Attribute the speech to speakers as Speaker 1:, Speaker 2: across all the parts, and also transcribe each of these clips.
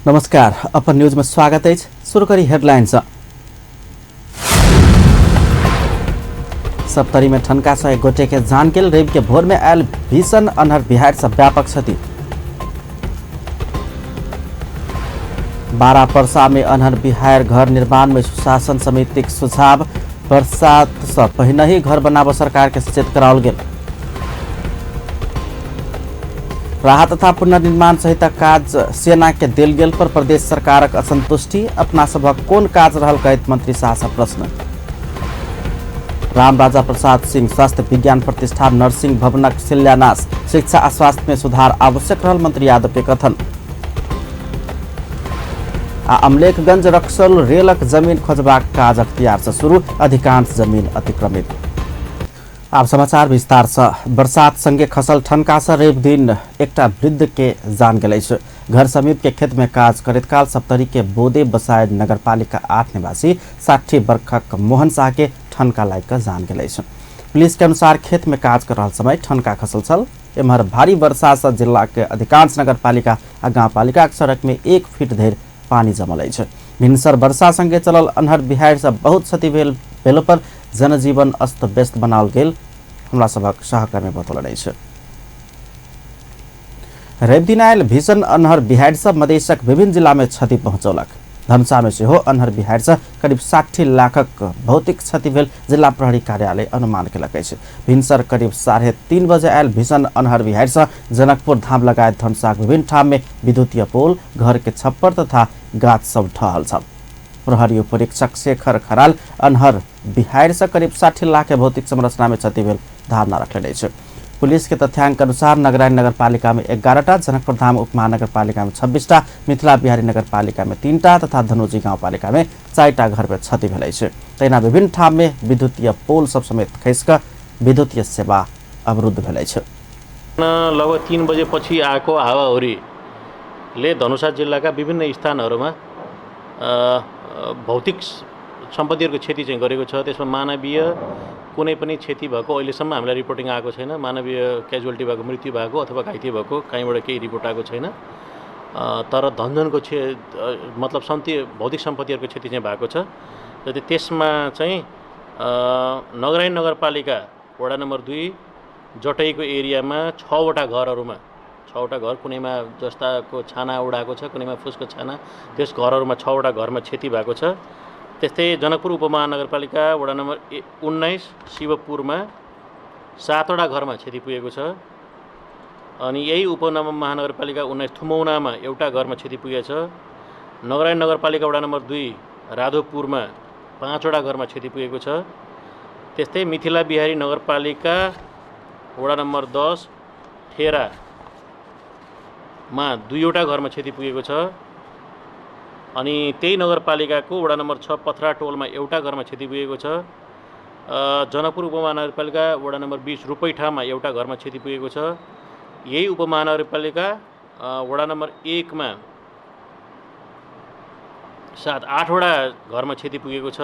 Speaker 1: नमस्कार, अपन न्यूज में स्वागत है। शुरू करी हेडलाइन से। सप्तरी में ठनका से एक गोटे के जान गेल। रवि के भोर में आयल भीषण अन्हर बिहार से व्यापक क्षति। 12 परसा में अन्हर बिहार घर निर्माण में सुशासन समितिक सुझाव। बरसात से पहिने ही घर बनाबऽ सरकार के सचेत कराओल गेल। राहत तथा पुनर्निर्माण सहित काज सेना के देल गेल पर प्रदेश सरकारक असंतुष्टि। अपना सभक कोन काज रहल कहैत मंत्री शाह से प्रश्न। राम राजा प्रसाद सिंह स्वास्थ्य विज्ञान प्रतिष्ठान नर्सिंग भवनक शिलान्यास। शिक्षा आ स्वास्थ्य में सुधार आवश्यक रहल मंत्री यादव के कथन। आ अमलेखगंज रक्सौल रेलक जमीन खोजबाक काज अख्तियार से शुरू। अधिकांश जमीन अतिक्रमित। आब समाचार विस्तार से। बरसात संगे खसल ठनका से रवि दिन एकटा वृद्ध के जान गेल अछि। घर समीप के खेत में काज करैत काल सप्तरी के बोदे बसाय नगरपालिका 8 निवासी 60 वर्षक मोहन शाह के ठनका लागि कऽ जान गेल अछि। पुलिस के अनुसार खेत में काज कर रहल समय ठनका खसल छल। एम्हर भारी वर्षा से जिला के अधिकांश नगरपालिका आ गांवपालिका के सड़क में 1 फीट धरि पानी जमल अछि। भिनसर वर्षा संगे चलल अन्हर बिहार से बहुत क्षति भेल पर जनजीवन अस्त व्यस्त बनाओल गेल हमरा सभक सहकर्मी बतौलनि अछि। रवि दिन आयल भीषण अन्हर बिहार से मधेशक विभिन्न जिला में क्षति पहुंचौलक। धनुषा में सेहो अन्हर बिहार से करीब 60 लाखक भौतिक क्षति भेल जिला प्रहरी कार्यालय अनुमान केलक अछि। भिनसर करीब 3:30 बजे आयल भीषण अन्हर बिहार से जनकपुर धाम लगायत धनुषाक विभिन्न ठाम में विद्युतीय पोल, घर के छप्पर तथा गाछ सब ढहल छल। प्रहरी उपरीक्षक शेखर खराल अन्हर बिहार से करीब 60 लाख के भौतिक संरचना में क्षति भेल धारणा रखने अछि। पुलिस के तथ्यांक अनुसार नगराइन नगरपालिका में 11टा, जनकपुर धाम उपमहानगरपालिका में 26टा, मिथिला बिहारी नगरपालिका में 3टा तथा धनौजी गाउँपालिका में 4टा घर में क्षति भेल अछि। तहिना विभिन्न ठाम में विद्युतीय पोल सब समेत खसि कऽ विद्युतीय सेवा अवरुद्ध भेल अछि।
Speaker 2: लगभग 3 बजे पछि आएको हावाहुरीले धनुषा जिल्लाका विभिन्न स्थानहरूमा भौतिक सम्पत्तिहरूको क्षति चाहिँ गरेको छ। त्यसमा मानवीय कुनै पनि क्षति भएको अहिलेसम्म हामीलाई रिपोर्टिङ आएको छैन। मानवीय क्याजुअलिटी भएको, मृत्यु भएको अथवा घाइते भएको कहीँबाट केही रिपोर्ट आएको छैन। तर धनजनको मतलब भौतिक सम्पत्तिहरूको क्षति चाहिँ भएको छ। र त्यसमा चाहिँ नगराइन नगरपालिका वडा नम्बर 2 जटैको एरियामा 6वटा घरहरूमा, 6वटा घर, कुनैमा जस्ताको छाना उडाएको छ, कुनैमा फुसको छाना, त्यस घरहरूमा 6वटा घरमा क्षति भएको छ। त्यस्तै जनकपुर उपमहानगरपालिका वडा नम्बर 19 शिवपुरमा 7वटा घरमा क्षति पुगेको छ। अनि यही उपमहानगरपालिका 19 थुमौनामा एउटा घरमा क्षति पुगेको छ। नगराइन नगरपालिका वडा नम्बर 2 राधोपुरमा 5वटा घरमा क्षति पुगेको छ। त्यस्तै मिथिला बिहारी नगरपालिका वडा नम्बर 10 ठेरामा 2वटा घरमा क्षति पुगेको छ। अनि त्यही नगरपालिकाको वडा नम्बर 6 पथरा टोलमा एउटा घरमा क्षति पुगेको छ। जनकपुर उपमहानगरपालिका वडा नम्बर 20 रूपैठामा एउटा घरमा क्षति पुगेको छ। यही उपमहानगरपालिका वडा नम्बर 1 मा 7-8वटा घरमा क्षति पुगेको छ।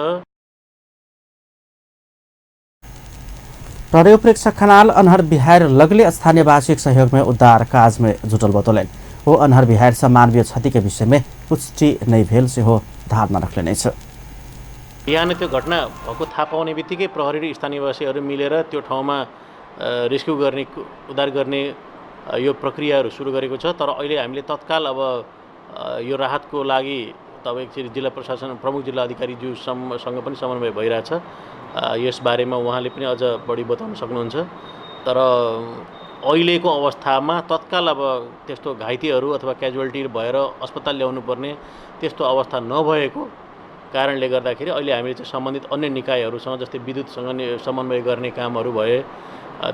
Speaker 1: प्रहरी उपरीक्षक खनाल अन्हर बिहार लगले स्थानीयवासीक सहयोग में उद्धार काज में जुटल बतौलनि। ओ अन्हर बिहार से मानवीय क्षति के विषय में पुष्टि नहि भेल सेहो धारणा रखलनि अछि।
Speaker 2: बिहान त्यो घटना भएको थाहा पाउने बित्तिकै प्रहरी र स्थानीयवासीहरू मिलेर त्यो ठाउँमा रेस्क्यु गर्ने, उद्धार गर्ने यो प्रक्रियाहरू सुरु गरेको छ। तर अहिले हामीले तत्काल अब यो राहतको लागि तब एकचोटि जिल्ला प्रशासन प्रमुख जिल्ला अधिकारीज्यूसँग पनि समन्वय भइरहेछ। यसबारेमा उहाँले पनि अझ बढी बताउन सक्नुहुन्छ। तर अहिलेको अवस्थामा तत्काल अब त्यस्तो घाइतेहरू अथवा क्याजुअलिटी भएर अस्पताल ल्याउनु पर्ने त्यस्तो अवस्था नभएको कारणले गर्दाखेरि अहिले हामीले चाहिँ सम्बन्धित अन्य निकायहरूसँग जस्तै विद्युतसँग समन्वय गर्ने कामहरू भए,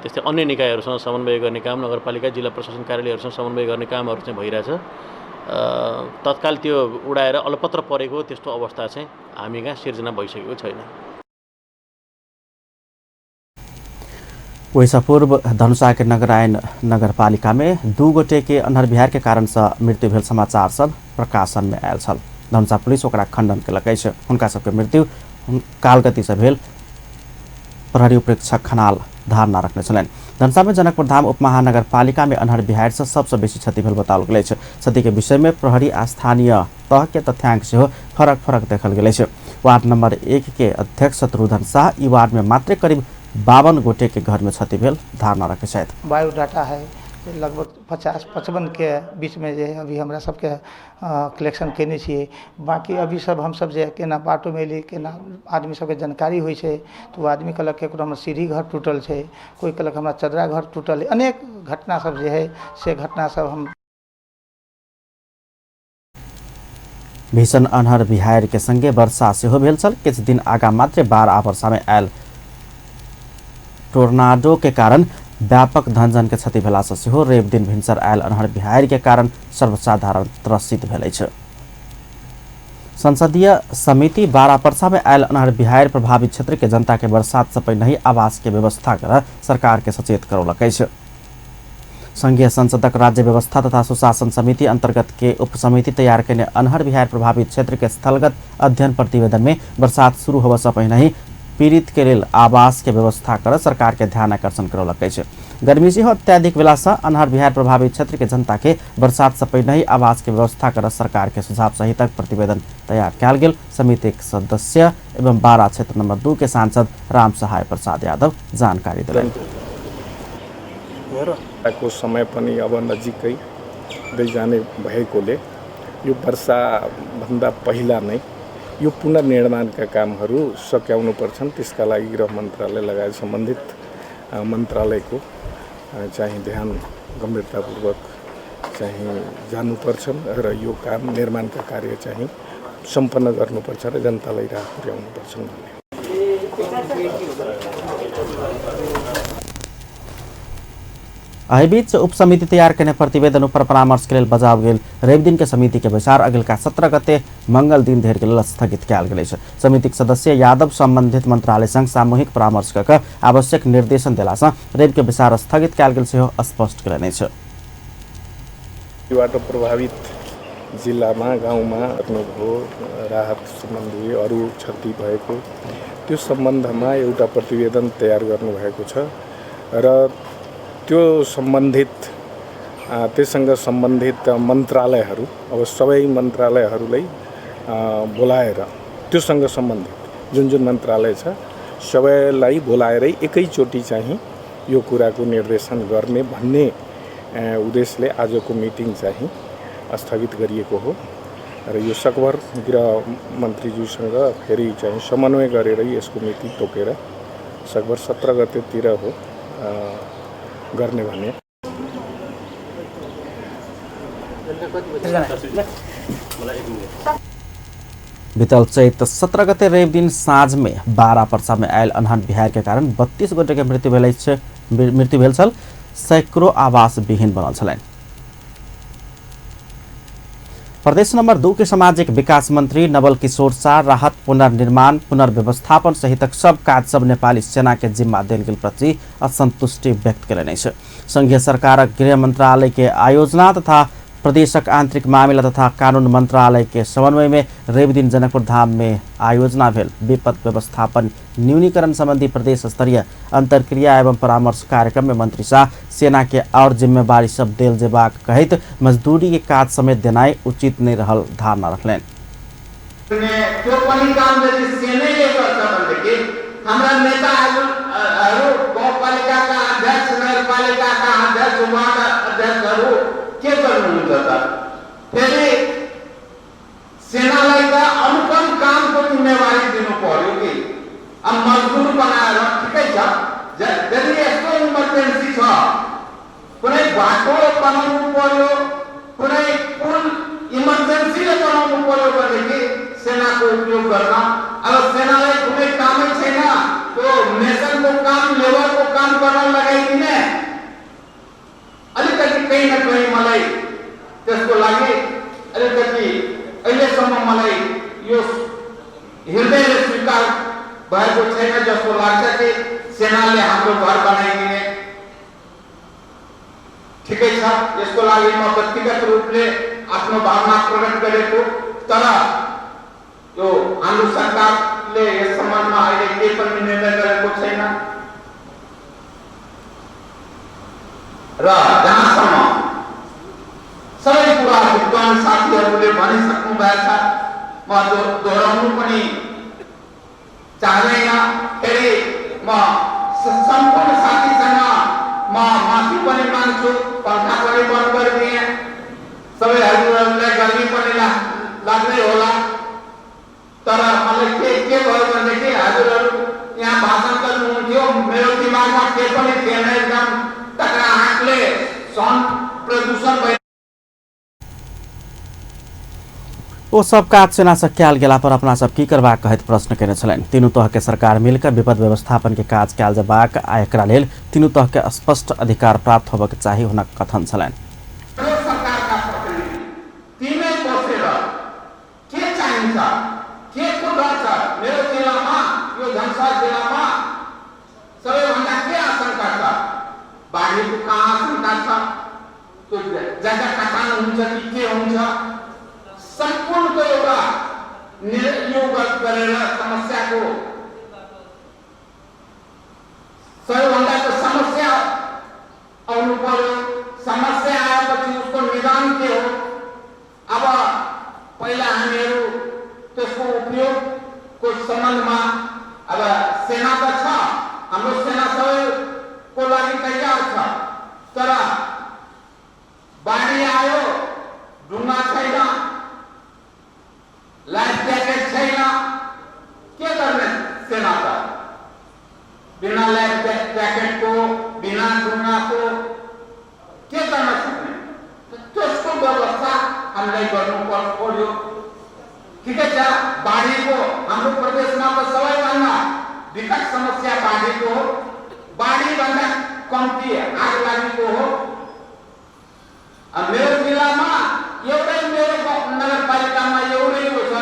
Speaker 2: त्यस्तै अन्य निकायहरूसँग समन्वय गर्ने काम, नगरपालिका जिल्ला प्रशासन कार्यालयहरूसँग समन्वय गर्ने कामहरू चाहिँ भइरहेछ। तत्काल त्यो उडाएर अलपत्र परेको त्यस्तो अवस्था चाहिँ हामी कहाँ सिर्जना भइसकेको छैन।
Speaker 1: ओहिसँ पूर्व धनुषा के नगरायन नगरपालिका में 2 गोटे के अन्हर बिहार के कारण से मृत्यु भेल समाचार सब प्रकाशन में आयल छल। धनुषा पुलिस ओकरा खंडन केलक अछि। हुनका सबके मृत्यु कालगति से भेल प्रहरी उपरीक्षक खनाल धारणा रखने छलनि। धनुषा में जनकपुर धाम उपमहानगरपालिका में अन्हर बिहाड़ि से सबसे बेसी क्षति भेल बताओल गेल अछि। क्षति के विषय में प्रहरी आ स्थानीय तह के तथ्यांक सेहो फरक फरक देखल गेल अछि। वार्ड नंबर 1 के अध्यक्ष शत्रुघ्न शाह ई वार्ड में मात्र करीब 52 गोटे के घर में क्षति भेल धारणा रखे छथि।
Speaker 3: बायोडाटा है लगभग 50-55 के बीच में जे अभी हमरा सबके कलेक्शन केने छियै। बाकी अभी सब हमसब जे केना बाटो में एलियै, केना आदमी सबके जानकारी होइ छै, तो आदमी कहलक केकरो हमर सीढ़ी घर टूटल छै, कोई कहलक हमरा चदरा घर टूटल, अनेक घटना सब जे है से घटना सब हम।
Speaker 1: भीषण अन्हर बिहाड़ि के संगे वर्षा सेहो भेल छल। किछु दिन आगा मात्र बाढ़ आ वर्षा में आयल टोर्नाडो के कारण व्यापक धनजन के क्षति भेला से सेहो रवि दिन भिनसर आयल अन्हर बिहाड़ि के कारण सर्वसाधारण त्रसित भेल अछि। संसदीय समिति बारा पर्सा में आयल अन्हर बिहाड़ि प्रभावित क्षेत्र के जनता के बरसात से पहिनहि आवास के व्यवस्था कर सरकार के सचेत करौलक अछि। संघीय संसदक राज्य व्यवस्था तथा सुशासन समिति अंतर्गत के उपसमिति तैयार कयने अन्हर बिहाड़ि प्रभावित क्षेत्र के स्थलगत अध्ययन प्रतिवेदन में बरसात शुरू होबय से पहिनहि पीड़ित के लेल आवास के व्यवस्था कर सरकार के ध्यान आकर्षण करौलक अछि। गर्मी सेहो अत्यधिक भेला से अन्हर बिहाड़ि प्रभावित क्षेत्र के जनता के बरसात से पहिनहि आवास के व्यवस्था कर सरकार के सुझाव सहितक प्रतिवेदन तैयार कयल गेल। समितिक सदस्य एवं बारा क्षेत्र नंबर 2 के सांसद राम सहाय प्रसाद यादव जानकारी देलनि।
Speaker 4: को समय पनि अब नजिकै दै जाने भएकोले यो वर्षाभन्दा पहिला नै यो पुनर्निर्माणका कामहरू सकाउनु पर्छन्। त्यसका लागि गृह मन्त्रालय लगायत सम्बन्धित मन्त्रालयको चाहिँ ध्यान गम्भीरतापूर्वक चाहिँ जानुपर्छन् र यो काम निर्माणका कार्य चाहिँ सम्पन्न गर्नुपर्छ र जनतालाई राहत पुर्याउनुपर्छन् भन्ने।
Speaker 1: एहिबीच उपसमिति तैयार करने प्रतिवेदन ऊपर परामर्श के लेल बजाओल गेल रवि दिन के समिति के बैसार अगिलका 17 गते मंगल दिन धरि के लेल स्थगित कयल गेल अछि। समितिक सदस्य यादव संबंधित मंत्रालय संग सामूहिक परामर्श क आवश्यक निर्देशन देला सँ रवि के बैसार स्थगित कयल गेल सेहो स्पष्ट कयलनि अछि।
Speaker 4: प्रभावित जिल्लामा गाउँमा गर्नुभयो राहत सम्बन्धी अरू क्षति भएको त्यो सम्बन्धमा एउटा प्रतिवेदन तयार गर्नुभएको छ र त्यो सम्बन्धित त्यससँग सम्बन्धित मन्त्रालयहरू अब सबै मन्त्रालयहरूलाई बोलाएर त्योसँग सम्बन्धित जुन जुन मन्त्रालय छ सबैलाई बोलाएरै एकैचोटि चाहिँ यो कुराको निर्देशन गर्ने भन्ने उद्देश्यले आजको मिटिङ चाहिँ स्थगित गरिएको हो र यो सकभर गृह मन्त्रीज्यूसँग फेरि चाहिँ समन्वय गरेर यसको मिति तोकेर सकभर 17 गतेतिर हो गर्ने भने।
Speaker 1: बीतल चैत 17 गते रवि दिन साँझ में 12 पर्सा में आयल अन्हर बिहाड़ि के कारण 32 गोटे के मृत्यु भेल छल। सैकड़ों आवास विहीन बनल छलनि। प्रदेश नंबर 2 के सामाजिक विकास मंत्री नवल किशोर शाह राहत पुनर्निर्माण पुनर्व्यवस्थापन सहितक सब काज सब नेपाली सेना के जिम्मा देल गेल प्रति असंतुष्टि व्यक्त कयलनि अछि। संघीय सरकारक गृह मंत्रालय के आयोजना तथा प्रदेशक आंतरिक मामिला तथा कानून मंत्रालय के समन्वय में रवि दिन जनकपुर धाम में आयोजना भेल विपद व्यवस्थापन न्यूनीकरण संबंधी प्रदेश स्तरीय अंतर्क्रिया एवं परामर्श कार्यक्रम में मंत्री शाह सेना के और जिम्मेवारी सब देल जेबाक कहैत मजदूरी के काज समेत देनाइ उचित नहीं रहल धारणा रखलनि।
Speaker 5: फेरि सेनालाई त अनुपम कामको जिम्मेवारी दिनु पर्यो कि अब मजदुर बनाएर ठिकै छ। यदि यस्तो इमर्जेन्सी छ, कुनै बाटो बनाउनु पर्यो, कुनै पुल इमर्जेन्सीले बनाउनु पर्यो भनेदेखि सेनाको उपयोग गर्न। अब सेनालाई कुनै कामै छैन, त्यो मेसनको काम लेबरको काम गर्न लगाइदिने अलिकति कहीँ न कहीँ मलाई त्यसको लागि अलिकति अहिलेसम्म मलाई यो हृदयले स्वीकार भएको छैन जस्तो लाग्छ कि सेनाले हाम्रो घर बनाइदिने ठिकै छ। यसको लागि म व्यक्तिगत रूपले आफ्नो भावना प्रकट गरेको, तर यो हाम्रो सरकारले यस सम्बन्धमा अहिले केही पनि निर्णय गरेको छैन। र जहाँसम्म सबै कुरा विद्वान साथीहरूले भनिसक्नु भएको छ, म दोहोऱ्याउनु पनि चाहँदैन। फेरि म सम्पूर्ण साथीसँग म माफी पनि माग्छु। पङ्खा पनि बन्द गरिदिएँ, सबै हजुरहरूलाई गर्मी पनि लाग्दै होला। तर मलाई के के भयो भनेदेखि हजुरहरू यहाँ भाषण गर्नुहुन्थ्यो, मेरो दिमागमा के पनि थिएन, एकदम टकराहटले साउन्ड प्रदूषण भइ
Speaker 1: ओ सब काज सेना से कयल गेला पर अपना सब की करबाक कहैत प्रश्न केने छलनि। तीनू तह के सरकार मिलकर विपद व्यवस्थापन के काज कयल जेबाक आ एकरा लेल तीनू तह के स्पष्ट अधिकार प्राप्त होबक चाही हुनक कथन छलनि।
Speaker 5: सरकारका प्रतिनिधि तिनै बसेर के चाहिन्छ, के को डर छ? मेरो जिल्लामा, यो धनुषा जिल्लामा सबैभन्दा के आशंका छ? बाढीको कहाँ आशंका छ? त्यो जग्गा कटान हुन्छ कि के हुन्छ? सम्पूर्णको एउटा यो गरेर समस्याको सबैभन्दा त समस्या आउनु पर्यो। समस्या आएपछि उसको निदान के हो? अब पहिला हामीहरू त्यसको उपयोगको सम्बन्धमा अब सेना त छ, हाम्रो सेना सबैको लागि तयार छ, तर बाढी आयो, ढुङ्गा छैन, लाइफ ज्याकेट छैन, के गर्ने सेना त? बिना लाइफ ज्याकेटको, बिना ढुङ्गाको के गर्न सक्ने? त्यसको व्यवस्था हामीलाई गर्नु पर्यो। ठिकै छ, बाढीको हाम्रो प्रदेशमा त सबैभन्दा विकट समस्या बाढीको हो। बाढीभन्दा कम्ती आग लागेको हो। मेरो जिल्लामा एउटै, मेरो नगरपालिकामा एउटै छ,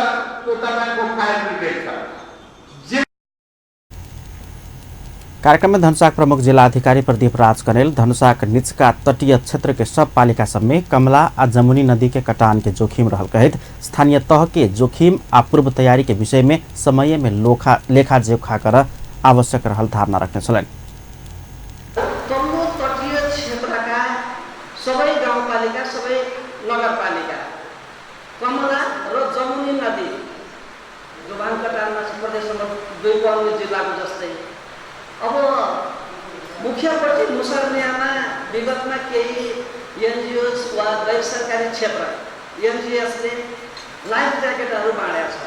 Speaker 5: त्यो तपाईँको फायर ब्रिगेड छ।
Speaker 1: कार्यक्रम में धनुषाक प्रमुख जिलाधिकारी प्रदीप राज कनेल धनुषाक निचका तटीय क्षेत्र के सब पालिका सब में कमला आ जमुनी नदी के कटान के जोखिम रहल कहैत स्थानीय तह के जोखिम आ पूर्व तैयारी के विषय में समय में लेखा जोखा कर आवश्यक रहल धारणा रखने छलनि।
Speaker 6: तल्लो तटीय क्षेत्रका सबै गाउँपालिका, सबै नगरपालिका कमला र जमुनी नदी जो बान कटानमा छ, प्रदेश नम्बर 2 पर्ने जिल्लाको जस्तै अब मुख्यपट्टि मुसर्नियामा विगतमा केही एनजिओस वा गैर सरकारी क्षेत्र एनजिओसले लाइफ ज्याकेटहरू बाँडेको छ।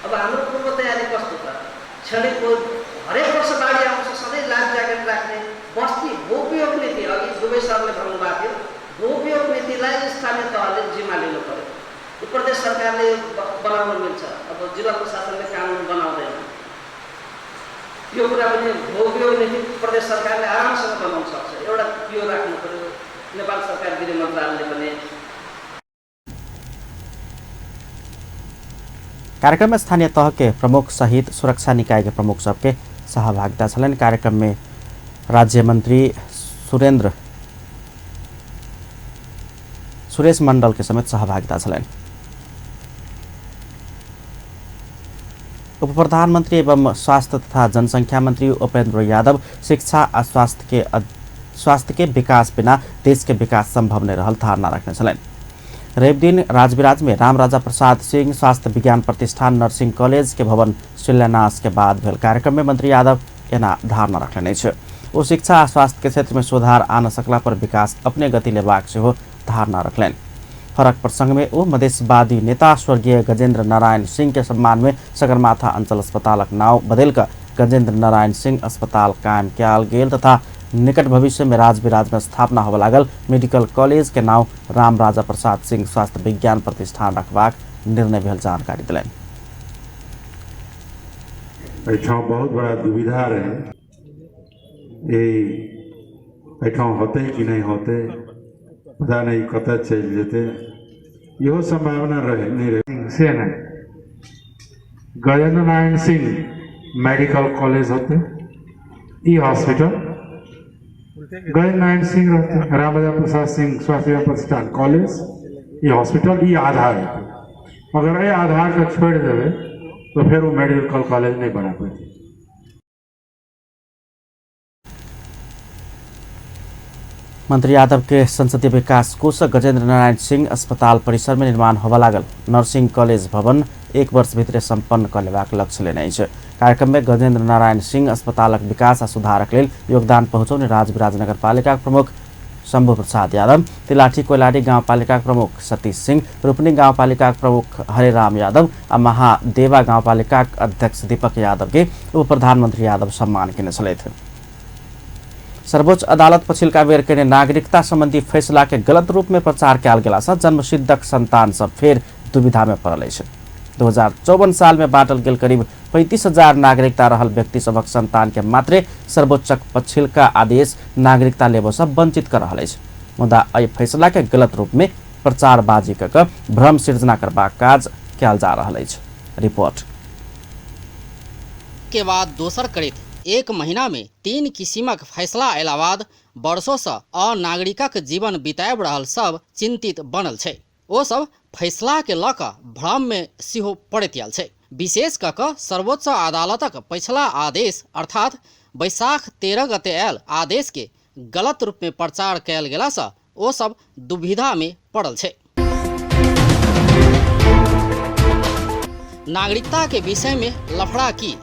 Speaker 6: अब हाम्रो पूर्व तयारी कस्तो त? क्षणिक हरेक वर्ष बाढी आउँछ, सधैँ लाइफ ज्याकेट राख्ने। बस्ती भूपयोग नीति अघि दुवै सरले भन्नुभएको थियो, भूपयोग नीतिलाई स्थानीय तहले जिम्मा लिनु पर्यो। प्रदेश सरकारले बनाउन मिल्छ, अब जिल्ला प्रशासनले कानुन बनाउँदैन। यो कुरा पनि भूपयोग नीति प्रदेश सरकारले आरामसँग बनाउन सक्छ। एउटा यो राख्नु पर्यो नेपाल सरकार गृह मन्त्रालयले पनि।
Speaker 1: कार्यक्रम में स्थानीय तह के प्रमुख सहित सुरक्षा निकाय के प्रमुख सबके सहभागिता छलनि। कार्यक्रम में राज्य मंत्री सुरेश मंडल के समेत सहभागिता छलनि। उप प्रधानमंत्री एवं स्वास्थ्य तथा जनसंख्या मंत्री उपेंद्र यादव शिक्षा आ स्वास्थ्य के विकास बिना देश के विकास संभव नहीं रहल धारणा रखने छलनि। रवि दिन राजविराज में रामराजा प्रसाद सिंह स्वास्थ्य विज्ञान प्रतिष्ठान नर्सिंग कॉलेज के भवन शिलान्यास के बाद भेल कार्यक्रम में मंत्री यादव एना धारणा रखने अछि। ओ शिक्षा आ स्वास्थ्य के क्षेत्र में सुधार आ न सकला पर विकास अपने गति लेबाक सेहो धारणा रखलनि। फरक प्रसंग में ओ मधेशवादी नेता स्वर्गीय गजेंद्र नारायण सिंह के सम्मान में सगरमाथा अंचल अस्पतालक नाव बदलि गजेंद्र नारायण सिंह अस्पताल कायम कयल गेल तथा निकट भविष्य में राजविराज में स्थापना होबय लागल मेडिकल कॉलेज के नाव रामराजा प्रसाद सिंह स्वास्थ्य विज्ञान प्रतिष्ठान रखबाक निर्णय भेल जानकारी देलनि।
Speaker 7: एहिठाम बहुत बड़ा दुविधा रहे, एहिठाम होतै कि नहीं होतै, पता नहीं कतऽ चलि जेतै, इहो संभावना रहे नहीं रहे से नहीं। गजेंद्र नारायण सिंह मेडिकल कॉलेज होते, ई हॉस्पिटल गजेंद्र नारायण सिंह रहते, रामराजा प्रसाद सिंह स्वास्थ्य विज्ञान प्रतिष्ठान कॉलेज, ई हॉस्पिटल, ई आधार होते। अगर ये आधार के छोड़ देवे तो फिर वो मेडिकल कॉलेज नहीं बना पाते।
Speaker 1: मंत्री यादव के संसदीय विकास कोष गजेंद्र नारायण सिंह अस्पताल परिसर में निर्माण होबय लागल नर्सिंग कॉलेज भवन एक वर्ष भितरे सम्पन्न कऽ लेबाक लक्ष्य लेने अछि। कार्यक्रम में गजेंद्र नारायण सिंह अस्पतालक विकास आ सुधारक लेल योगदान पहुँचौने राजविराज नगरपालिकाक प्रमुख शंभु प्रसाद यादव, तिलाठी कोइलाडी गाउँपालिकाक प्रमुख सतीश सिंह, रूपनी गाउँपालिकाक प्रमुख हरेराम यादव आ महादेवा गाउँपालिकाक अध्यक्ष दीपक यादव के उप प्रधानमंत्री यादव सम्मान केने छलथि। सर्वोच्च अदालत पछिल्का बेर केने नागरिकता संबंधी फैसला के गलत रूप में प्रचार कयल गेला सँ जन्मसिद्धक संतान सब फेर दुविधा में पड़ल अछि। 2054 साल में बाँटल गेल करीब 35,000 नागरिकता रहल व्यक्ति सभक संतान के मात्रे सर्वोच्चक पछिल्का आदेश नागरिकता लेबऽ सँ वंचित कर रहल अछि। मुदा एहि फैसला के गलत रूप में प्रचारबाजी कऽ कऽ भ्रम सिर्जना करबाक काज कयल जा रहल अछि। रिपोर्ट
Speaker 6: के बाद दोसर करैत एक महीना में 3 किसिमक फैसला अयला बाद वर्षों से अनागरिकक जीवन बिताबि रहल सब चिंतित बनल छै। ओ सब फैसला के लऽ कऽ भ्रम में सेहो पड़ैत आयल छै। विशेष कऽ कऽ सर्वोच्च अदालतक पछिला आदेश अर्थात बैसाख 13 गते आयल आदेश के गलत रूप में प्रचार कयल गेला सँ ओ सब दुविधा में पड़ल छै। नागरिकता के विषय में लफड़ा की?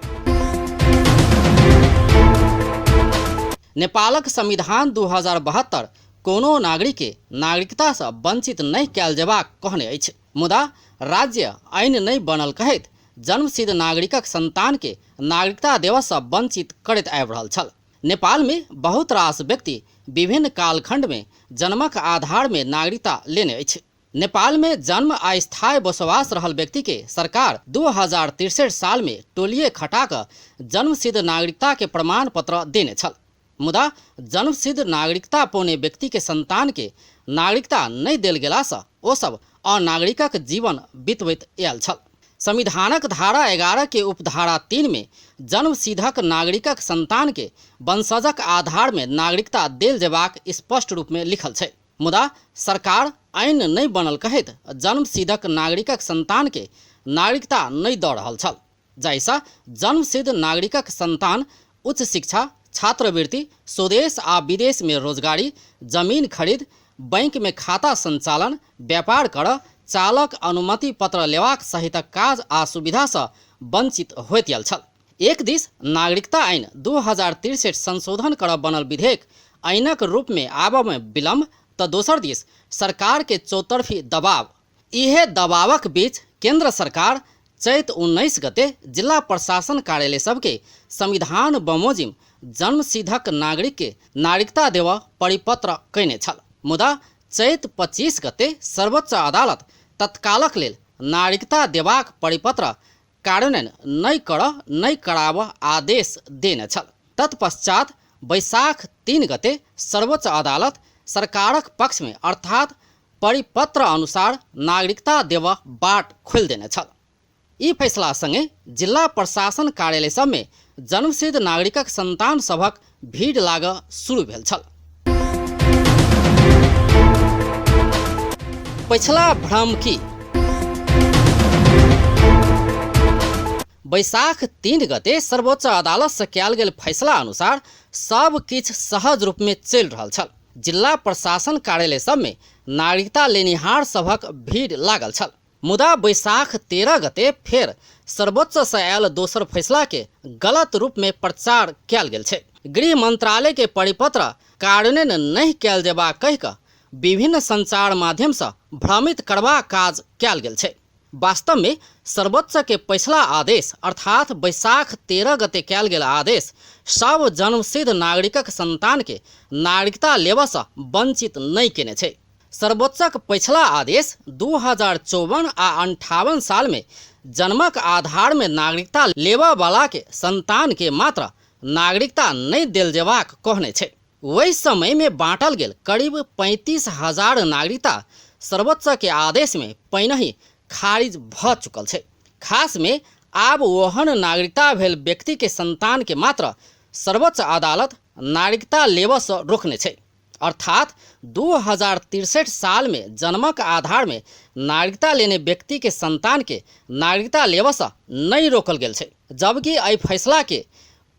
Speaker 6: नेपालक संविधान 2072 कोनो नागरिक के नागरिकता सँ वंचित नहि कयल जेबाक कहने अछि। मुदा राज्य ऐन नहि बनल कहैत जन्मसिद्ध नागरिकक संतान के नागरिकता देबऽ सँ वंचित करैत आबि रहल छल। नेपाल में बहुत रास व्यक्ति विभिन्न कालखंड में जन्मक आधार में नागरिकता लेने अछि। नेपाल में जन्म आ स्थायी बसोबास रहल व्यक्ति के सरकार 2063 साल में टोलिए खटा कऽ जन्मसिद्ध नागरिकता के प्रमाण पत्र देने छल। मुदा जन्मसिद्ध नागरिकता पौने व्यक्ति के संतान के नागरिकता नहि देल गेला सँ ओ सब अनागरिकक जीवन बितबैत आयल छल। संविधानक धारा 11 के उपधारा 3 में जन्मसिद्धक नागरिकक संतान के वंशजक आधार में नागरिकता देल जेबाक स्पष्ट रूप में लिखल छै। मुदा सरकार ऐन नहि बनल कहैत जन्मसिद्धक नागरिकक संतान के नागरिकता नहि दऽ रहल छल, जाहिसँ जन्मसिद्ध नागरिकक संतान उच्च शिक्षा, छात्रवृत्ति, स्वदेश आ विदेश में रोजगारी, जमीन खरीद, बैंक में खाता संचालन, व्यापार करऽ, चालक अनुमति पत्र लेबाक सहितक काज आ सुविधा सँ वंचित होइत आयल छल। एक दिस नागरिकता ऐन 2063 संशोधन करऽ बनल विधेयक ऐनक रूप में आबऽ में विलम्ब तऽ दोसर दिस सरकार के चौतरफी दबाव। इहे दबावक बीच केंद्र सरकार चैत 19 गते जिला प्रशासन कार्यालय सबके संविधान बमोजिम जन्मसिद्धक नागरिक के नागरिकता देबऽ परिपत्र कयने छल। मुदा चैत 25 गते सर्वोच्च अदालत तत्कालक लेल नागरिकता देबाक परिपत्र कार्यान्वयन नहि करऽ नहि कराबऽ आदेश देने छल। तत्पश्चात बैसाख 3 गते सर्वोच्च अदालत सरकारक पक्ष में अर्थात परिपत्र अनुसार नागरिकता देबऽ बाट खोलि देने छल। ई फैसला संगे जिला प्रशासन कार्यालय सब में जन्मसिद्ध नागरिकक संतान सभक भीड़ लागऽ शुरू भेल छल। पछिला भ्रम की? बैसाख 3 गते सर्वोच्च अदालत से कयल गेल फैसला अनुसार सब किछु सहज रूप में चलि रहल छल। जिला प्रशासन कार्यालय सब में नागरिकता लेनिहार सभक भीड़ लागल छल। मुदा बैसाख 13 गते फेर सर्वोच्च से आयल दोसर फैसला के गलत रूप में प्रचार कयल गेल छै। गृह मंत्रालय के परिपत्र कार्यान्वयन नहि कयल जेबाक कहि कऽ विभिन्न संचार माध्यम से भ्रमित करबाक काज कयल गेल छै। वास्तव में सर्वोच्च के पछिला आदेश अर्थात बैसाख 13 गते कयल गेल आदेश सब जन्मसिद्ध नागरिकक संतान के नागरिकता लेबऽ सँ वंचित नहि केने छै। सर्वोच्चक पछिला आदेश 2054 आ 58 साल में जन्मक आधार में नागरिकता लेबऽ वाला के संतान के मात्र नागरिकता नहि देल जेबाक कहने छै। ओहि समय में बांटल गेल करीब 35,000 नागरिकता सर्वोच्च के आदेश में पहिनहि खारिज भऽ चुकल छै। खास में आब ओहन नागरिकता भेल व्यक्ति के संतान के मात्र सर्वोच्च अदालत नागरिकता लेबऽ सँ रोकने छै। अर्थात 2063 साल में जन्मक आधार में नागरिकता लेने व्यक्ति के संतान के नागरिकता लेबऽ सँ नहि रोकल गेल छै, जबकि एहि फैसला के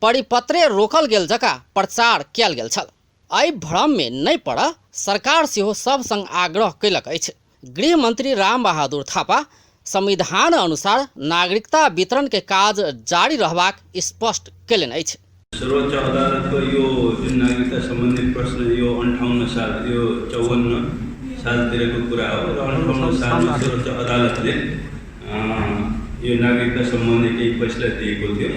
Speaker 6: परिपत्रे रोकल गेल जकाँ प्रचार कयल गेल छल। एहि भ्रम मे नहि पड़ सरकार सेहो सब संग आग्रह कयलक अछि। गृह मंत्री राम बहादुर थापा संविधान अनुसार नागरिकता वितरण के काज जारी रहबाक स्पष्ट कयलनि अछि।
Speaker 8: सर्वोच्च अदालतको यो जुन नागरिकता सम्बन्धी प्रश्न यो 58 साल, यो 54 सालतिरको कुरा हो र 58 सालमा सर्वोच्च अदालतले यो नागरिकता सम्बन्धी केही फैसला दिएको थियो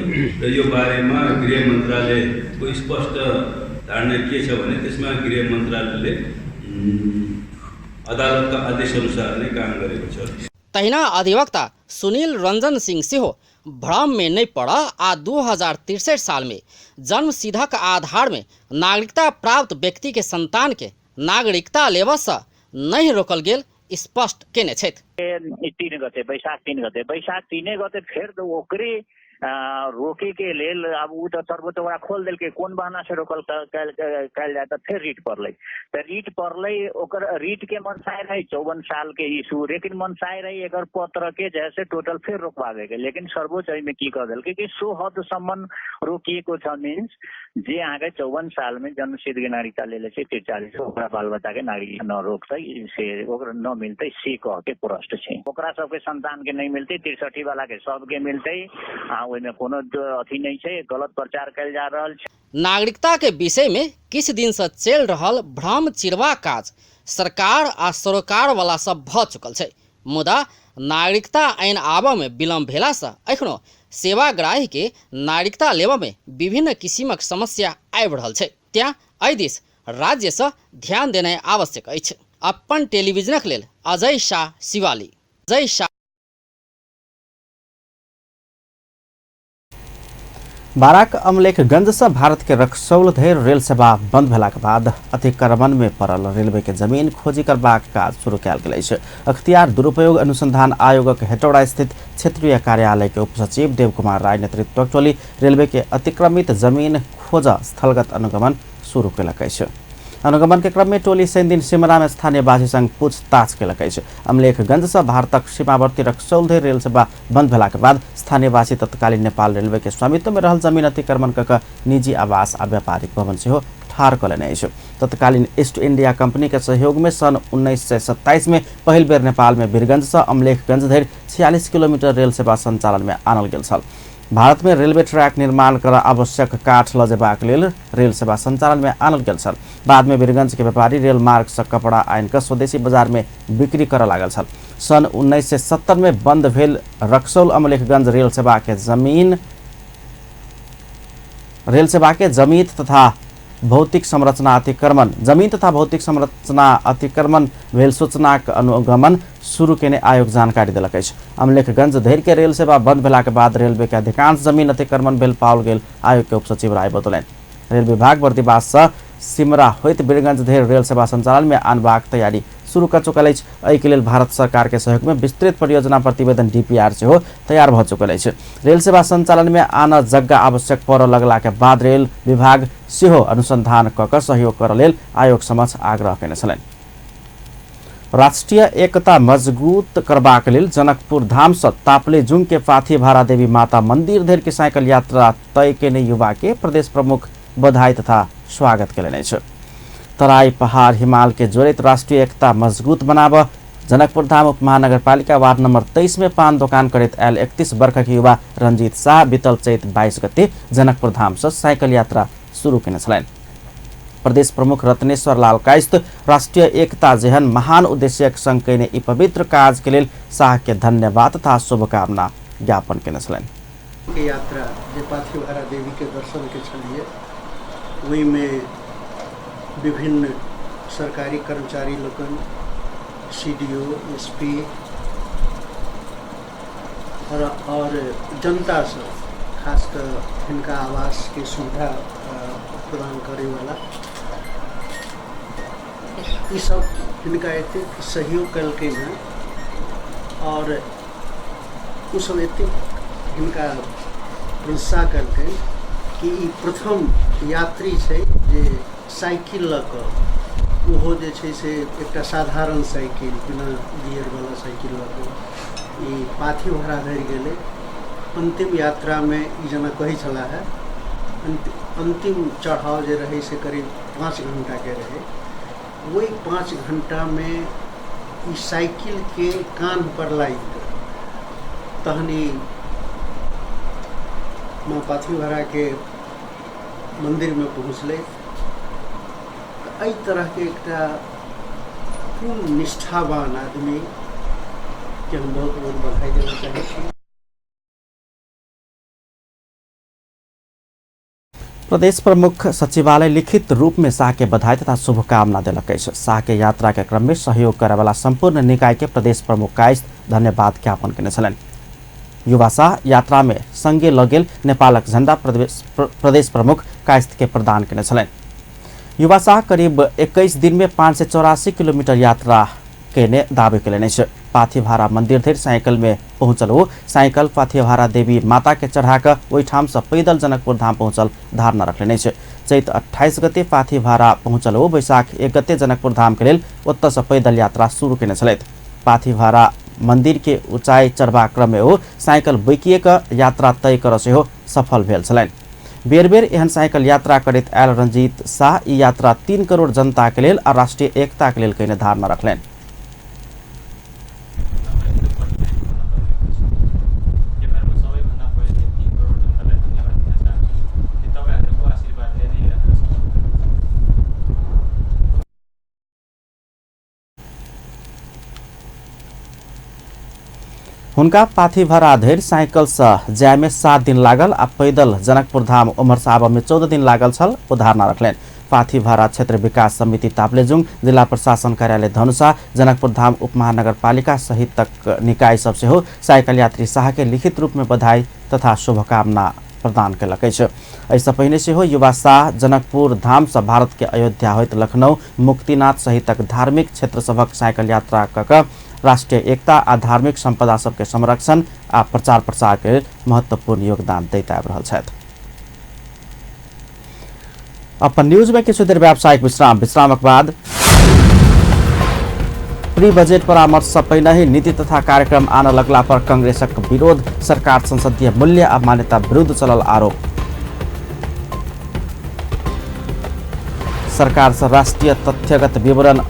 Speaker 8: र यो बारेमा गृह मन्त्रालयको स्पष्ट धारणा के छ भने त्यसमा गृह मन्त्रालयले अदालतका आदेशअनुसार नै काम गरेको छ।
Speaker 6: तहिना अधिवक्ता सुनील रंजन सिंह सेहो भ्रम में नहीं पड़ आ 2063 साल में जन्मसिद्धक आधार में नागरिकता प्राप्त व्यक्ति के संतान के नागरिकता लेबऽ सँ नहि रोकल गेल स्पष्ट केने छथि।
Speaker 9: 3 गते बैशाख 3 गते बैशाख 3 गते फेर ओकरे रोके के लेल अब उ तऽ सर्वोच्च ओकरा खोल देलकै, कोन बहाना से रोकल कयल जाय तऽ फेर रीट पड़लै, तऽ रीट पड़लै ओकर रीट के मनसाय रहे 54 साल के इशू, लेकिन मनसाय रहे एकर पत्र के जैसे टोटल फेर रोकवावे के, लेकिन सर्वोच्च एहिमे की कह देलकै कि सो हदसम्म रोकिएको छ, मीन्स जे अहाँके 54 साल में जन्मसिद्ध के नागरिकता लेले छै 43 ओकरा बाल बच्चा के नागरिकता न रोकतै से ओकरा न मिलतै से कह के प्रश्न छै। ओकरा सबके संतान के नहीं मिलतै, 63 वाला के सबके मिलतै, आ ओहिमे कोनो अथी नहीं छै, गलत प्रचार कयल जा रहल छै।
Speaker 6: नागरिकता के विषय में किछ दिन से चलि रहल भ्रम चिरवा काज सरकार आ सरोकार वाला सब भ चुकल छै, मुदा नागरिकता ऐन आबऽ में विलम्ब भेला से एखनो सेवाग्राही के नागरिकता लेबऽ में विभिन्न किसिमक समस्या आबि रहल छै। त्याँ एहि दिस राज्य से ध्यान देनाइ आवश्यक अछि। अपन टेलीविजनक लेल अजय शाह, शिवाली। अजय शाह।
Speaker 1: बाराक अमलेखगंज से भारत के रक्सौल धरि रेल सेवा बंद भेलाक बाद अतिक्रमण में पड़ल रेलवे के जमीन खोजी करबाक काज शुरू कयल गेल अछि। अख्तियार दुरुपयोग अनुसंधान आयोगक हेटौड़ा स्थित क्षेत्रीय कार्यालय के उपसचिव देव कुमार राय नेतृत्वक टोली रेलवे के अतिक्रमित जमीन खोज स्थलगत अनुगमन शुरू कयलक अछि। अनुगमन के क्रम में टोली शनिदिन सिमरा में स्थानीयवासी संग पूछताछ कयलक अछि। अमलेखगंज से भारतक सीमावर्ती रक्सौल धरि रेल सेवा बंद भेलाक बाद स्थानीयवासी तत्कालीन नेपाल रेलवे के स्वामित्व में रहल जमीन अतिक्रमण कऽ कऽ निजी आवास आ व्यापारिक भवन सेहो ठाढ़ कऽ लेने अछि। तत्कालीन ईस्ट इंडिया कंपनी के सहयोग में सन 1927 में पहिल बेर नेपाल में वीरगंज से अमलेखगंज धरि 46 किलोमीटर रेल सेवा संचालन में आनल गेल छल। भारत में रेलवे ट्रैक निर्माण कर आवश्यक काठ ल जेबाक लेल रेल सेवा संचालन में आनल गेल छल। बाद में वीरगंज के व्यापारी रेल मार्ग से कपड़ा आनि कऽ स्वदेशी बाजार में बिक्री करऽ लागल छल। सन 1970 में बंद भेल रक्सौल अमलेखगंज रेल सेवा के जमीन तथा भौतिक संरचना अतिक्रमण जमीन तथा भौतिक संरचना अतिक्रमण भेल सूचनाक अनुगमन शुरू केने आयोग जानकारी देलक अछि। अमलेखगंज धरि के रेल सेवा बंद भेलाक बाद रेलवे के अधिकांश जमीन अतिक्रमण भेल पाओल गेल आयोग के उपसचिव राय बतौलनि। रेल विभाग बर्दिवास से सिमरा होइत वीरगंज धरि रेल सेवा संचालन में आनबाक तैयारी शुरू कर चुकल अछि। एहिके लेल भारत सरकार के सहयोग में विस्तृत परियोजना प्रतिवेदन डीपीआर सेहो तैयार भ चुकल अछि। रेल सेवा संचालन में आन जग्गा आवश्यक पड़ऽ लगला के बाद रेल विभाग सेहो अनुसंधान कऽ कऽ सहयोग करऽ लेल आयोग समक्ष आग्रह केने छलनि। राष्ट्रीय एकता मजबूत करबाक लेल जनकपुर धाम से तापलेजुंग के पाथी भारा देवी माता मंदिर धरि के साइकिल यात्रा तय केने युवा के प्रदेश प्रमुख बधाई तथा स्वागत केलनि अछि। तराई पहाड़ हिमाल के जोड़ैत राष्ट्रीय एकता मजबूत बनाब जनकपुर धाम उप महानगरपालिका वार्ड नंबर 23 में पान दोकान करैत आयल 31 वर्षक युवा रंजीत शाह बीतल चैत 22 गते जनकपुर धाम से साइकिल यात्रा शुरू केने छलनि। प्रदेश प्रमुख रत्नेश्वर लाल कायस्थ राष्ट्रीय एकता जेहन महान उद्देश्यक संग केने ई पवित्र काज के लेल शाह के धन्यवाद तथा शुभकामना ज्ञापन केने छलनि।
Speaker 10: यात्रा जे पाथीभारा देवी के दर्शन के छलिए ओहिमे विभिन्न सरकारी कर्मचारी लोकनि, सीडीओ, एसपी और जनता सब, खासकर हिनका आवास के सुविधा प्रदान करे वाला ई सब हिनका एतेक सहयोग कलकै हैं और ओ सब एतेक हिनका प्रोत्साहन कलकै कि ई प्रथम यात्री छै जे साइकिल लऽ कऽ, ओहो जे छै से एकटा साधारण साइकिल बिना गियरवला साइकिल लऽ कऽ ई पाथी भाड़ा धरि गेलै। अन्तिम यात्रामे ई जेना कहै छलाह है, अन्तिम चढ़ाव जे रहै से करीब 5 घंटाके रहै। ओहि 5 घंटामे ई साइकिलके कान्ह पर लागि कऽ तहन ई माँ पाथीभराके मन्दिरमे पहुँचलै। तऽ एहि तरहके एकटा पूर्ण निष्ठावान आदमीके हम बहुत बहुत बधाई देना चाहै छी।
Speaker 1: प्रदेश प्रमुख सचिवालय लिखित रूप में शाह के बधाई तथा शुभकामना देलक अछि। शाह के यात्रा के क्रम में सहयोग करैवाला संपूर्ण निकाय के प्रदेश प्रमुख कायस्थ धन्यवाद ज्ञापन केने छलनि। युवा शाह यात्रा में संगे लऽ गेल नेपालक झंडा प्रदेश प्रमुख कायस्थ के प्रदान केने छलनि। युवा शाह करीब 21 दिन में 584 किलोमीटर यात्रा केने दावी केलनि अछि। पाथीभारा मंदिर धरि साइकिल में पहुंचल ओ साइकिल पाथीभारा देवी माता के चढ़ा कऽ ओहिठाम से पैदल जनकपुर धाम पहुंचल धारणा रखलनि अछि। चैत 28 गते पाथीभारा पहुंचल ओ वैशाख 1 गते जनकपुर धाम के लेल ओतऽ से पैदल यात्रा शुरू केने छलथि। पाथीभारा मंदिर के ऊंचाई चढ़बाक क्रम में ओ साइकिल बैकिए कऽ यात्रा तय करऽ सेहो सफल भेल छलनि। बेर बेर एहन साइकिल यात्रा करैत आयल रंजीत शाह ई यात्रा 3 करोड़ जनता के लेल आ राष्ट्रीय एकता के लेल कयने धारणा रखलनि। हुनका पाथीभरा धरि साइकिल से जाय में 7 दिन लागल आ पैदल जनकपुर धाम उम्हर से आबऽ में 14 दिन लागल छल ओ धारणा रखलनि। पाथीभरा क्षेत्र विकास समिति ताप्लेजुङ, जिला प्रशासन कार्यालय धनुषा, जनकपुर धाम उपमहानगरपालिका सहितक निकाय सब सेहो साइकिल यात्री शाह के लिखित रूप में बधाई तथा शुभकामना प्रदान केलक अछि। एहिसँ पहिने सेहो युवा शाह जनकपुर धाम से भारत के अयोध्या होइत लखनऊ, मुक्तिनाथ सहितक धार्मिक क्षेत्र सभक साइकिल यात्रा कऽ कऽ राष्ट्रीय एकता आ धार्मिक संपदा सबके संरक्षण आ प्रचार प्रसार के महत्वपूर्ण योगदान दैत आबि रहल छथि। अपन न्यूज में किछु देर व्यावसायिक विश्राम, विश्रामक बाद प्री बजट परामर्श से पहिने ही नीति तथा कार्यक्रम आनऽ लगला पर कांग्रेसक विरोध, सरकार संसदीय मूल्य आ मान्यता विरुद्ध चलल आरोप। सरकार से राष्ट्रीय तथ्यगत विवरण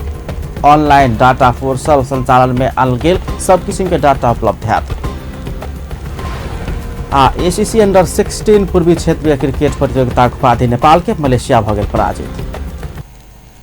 Speaker 1: ऑनलाइन डाटा पोर्टल संचालन में आनल गेल, सब किसिम के डाटा उपलब्ध हैत। आ एसीसी अंडर 16 पूर्वी क्षेत्रीय क्रिकेट प्रतियोगिताक उपाधि नेपाल के मलेशिया भऽ गेल पराजित।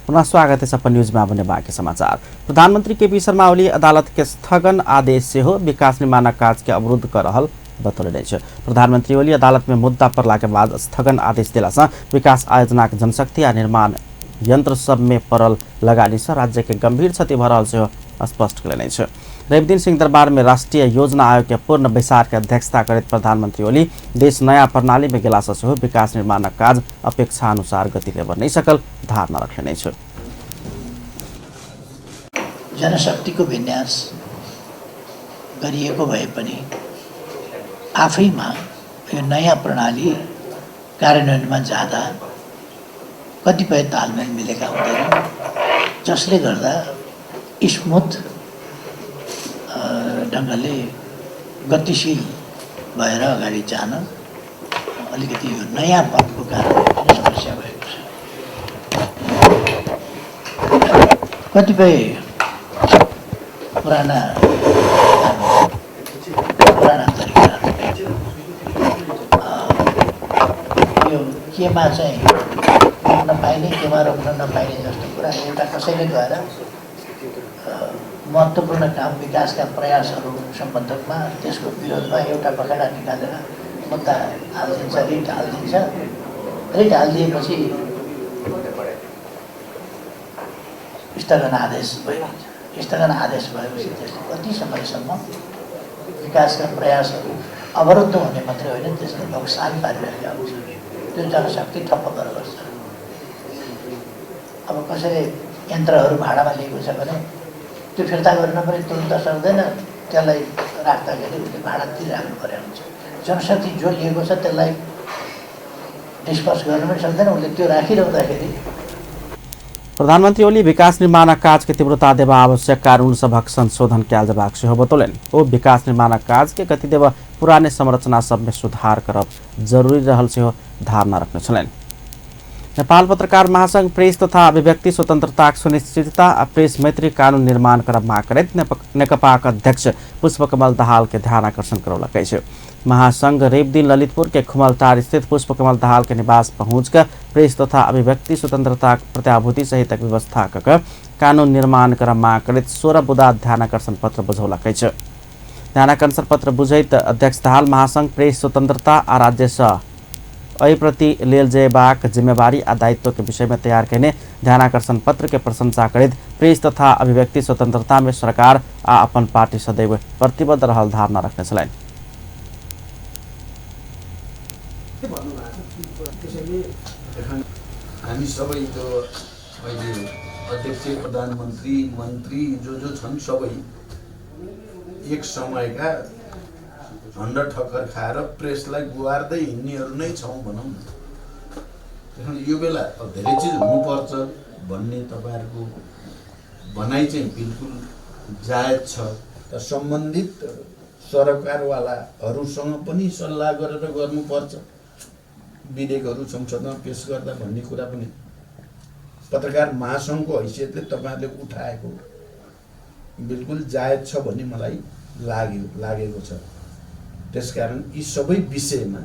Speaker 1: पुनः स्वागत है अपन न्यूज में आबने बाकी समाचार। प्रधानमंत्री केपी शर्मा ओली अदालत के स्थगन आदेश सेहो विकास निर्माणक काज के अवरुद्ध कर रहल बतौलनि अछि। प्रधानमंत्री ओली अदालत में मुद्दा पड़ला के बाद स्थगन आदेश देला से विकास आयोजनाक जनशक्ति आ निर्माण यंत्र सब में पड़ल लगानी से राज्य के गंभीर क्षति भऽ रहल सेहो स्पष्ट कयलनि अछि। रविदिन सिंहदरबार में राष्ट्रीय योजना आयोग के पूर्ण बैसार के अध्यक्षता करैत प्रधानमंत्री ओली देश नया प्रणाली में गेला से सेहो विकास निर्माणक काज अपेक्षा अनुसार गति लेबऽ नहि सकल धारणा रखलनि अछि।
Speaker 11: जनशक्तिको विन्यास गरिएको भए पनि आफैमा यो नयाँ प्रणाली कार्यान्वयनमा जाँदा कतिपय तालमेल मिलेका हुँदैनन्, जसले गर्दा स्मुथ ढङ्गले गतिशील भएर अगाडि जान अलिकति यो नयाँ पदको कारणले पनि समस्या भएको छ। कतिपय पुराना पुराना तरिकाहरू यो केमा चाहिँ रोक्न पाइने केमा रोक्न नपाइने जस्तो कुरा एउटा कसैले गएर महत्त्वपूर्ण काम विकासका प्रयासहरू सम्बन्धमा त्यसको विरोधमा एउटा बखेडा निकालेर मुद्दा हालिदिन्छ, रिट हालिदिन्छ। रिट हालिदिएपछि स्थगन आदेश भइदिन्छ। स्थगन आदेश भएपछि त्यसले कति समयसम्म विकासका प्रयासहरू अवरुद्ध हुने मात्रै होइन, त्यसले नोक्सान पारिरहेका हुन्छ। त्यो जनशक्ति ठप्प गरेर बस्छ। अब कसैले यन्त्रहरू भाडामा लिएको छ भने त्यो फिर्ता गर्न पनि तुरन्त सक्दैन, त्यसलाई राख्दाखेरि उसले भाडा तिरिराख्नु परेको हुन्छ। जनशक्ति जो लिएको छ त्यसलाई डिस्पर्स गर्न पनि सक्दैन, उसले त्यो राखिरहँदाखेरि।
Speaker 1: प्रधानमंत्री ओली विकास निर्माणक काज के तीव्रता देवा आवश्यक कानून सभक संशोधन कयल जेबाक सेहो बतौलनि। ओ विकास निर्माणक काज के गति देवा पुराने संरचना सब में सुधार करब जरूरी रहल सेहो धारणा रखने छलनि। नेपाल पत्रकार महासंघ प्रेस तथा अभिव्यक्ति स्वतन्त्रताक सुनिश्चितता आ प्रेस मैत्री कानून निर्माण करब माग करैत नेकपाक अध्यक्ष पुष्पकमल दाहाल के ध्यान आकर्षण करौलक अछि। महासंघ रविदिन ललितपुर के खुमलटार स्थित पुष्पकमल दाहाल के निवास पहुँच कर प्रेस तथा अभिव्यक्ति स्वतन्त्रताक प्रत्याभूति सहितक व्यवस्था क कानून निर्माण करब माग करैत 16 बुँदा ध्यानाकर्षण पत्र बुझौलक अछि। ध्यानाकर्षण पत्र बुझैत अध्यक्ष दाहाल महासंघ प्रेस स्वतन्त्रता आ राज्यसँ एहि प्रति लेल जयबाक जिम्मेवारी आ दायित्व के विषय में तैयार कयने ध्यानाकर्षण पत्र के प्रशंसा करैत प्रेस तथा अभिव्यक्ति स्वतंत्रता में सरकार आ अपन पार्टी सदैव प्रतिबद्ध रहल धारणा रखने छलनि।
Speaker 12: हामी सबै जो अहिले अध्यक्ष, प्रधानमन्त्री, मन्त्री जो जो छन् सबै एक समयका झन्डा ठक्कर खाएर प्रेसलाई गुहार्दै हिँड्नेहरू नै छौँ भनौँ न। त्यसकारण यो बेला अब धेरै चिज हुनुपर्छ भन्ने तपाईँहरूको भनाइ चाहिँ बिल्कुल जायज छ। त सम्बन्धित सरकारवालाहरूसँग पनि सल्लाह गरेर गर्नुपर्छ। विधेयकहरू संसदमा पेश गर्दा भन्ने कुरा पनि पत्रकार महासङ्घको हैसियतले तपाईँहरूले उठाएको बिल्कुल जायज छ भन्ने मलाई लागेको छ। त्यसकारण यी सबै विषयमा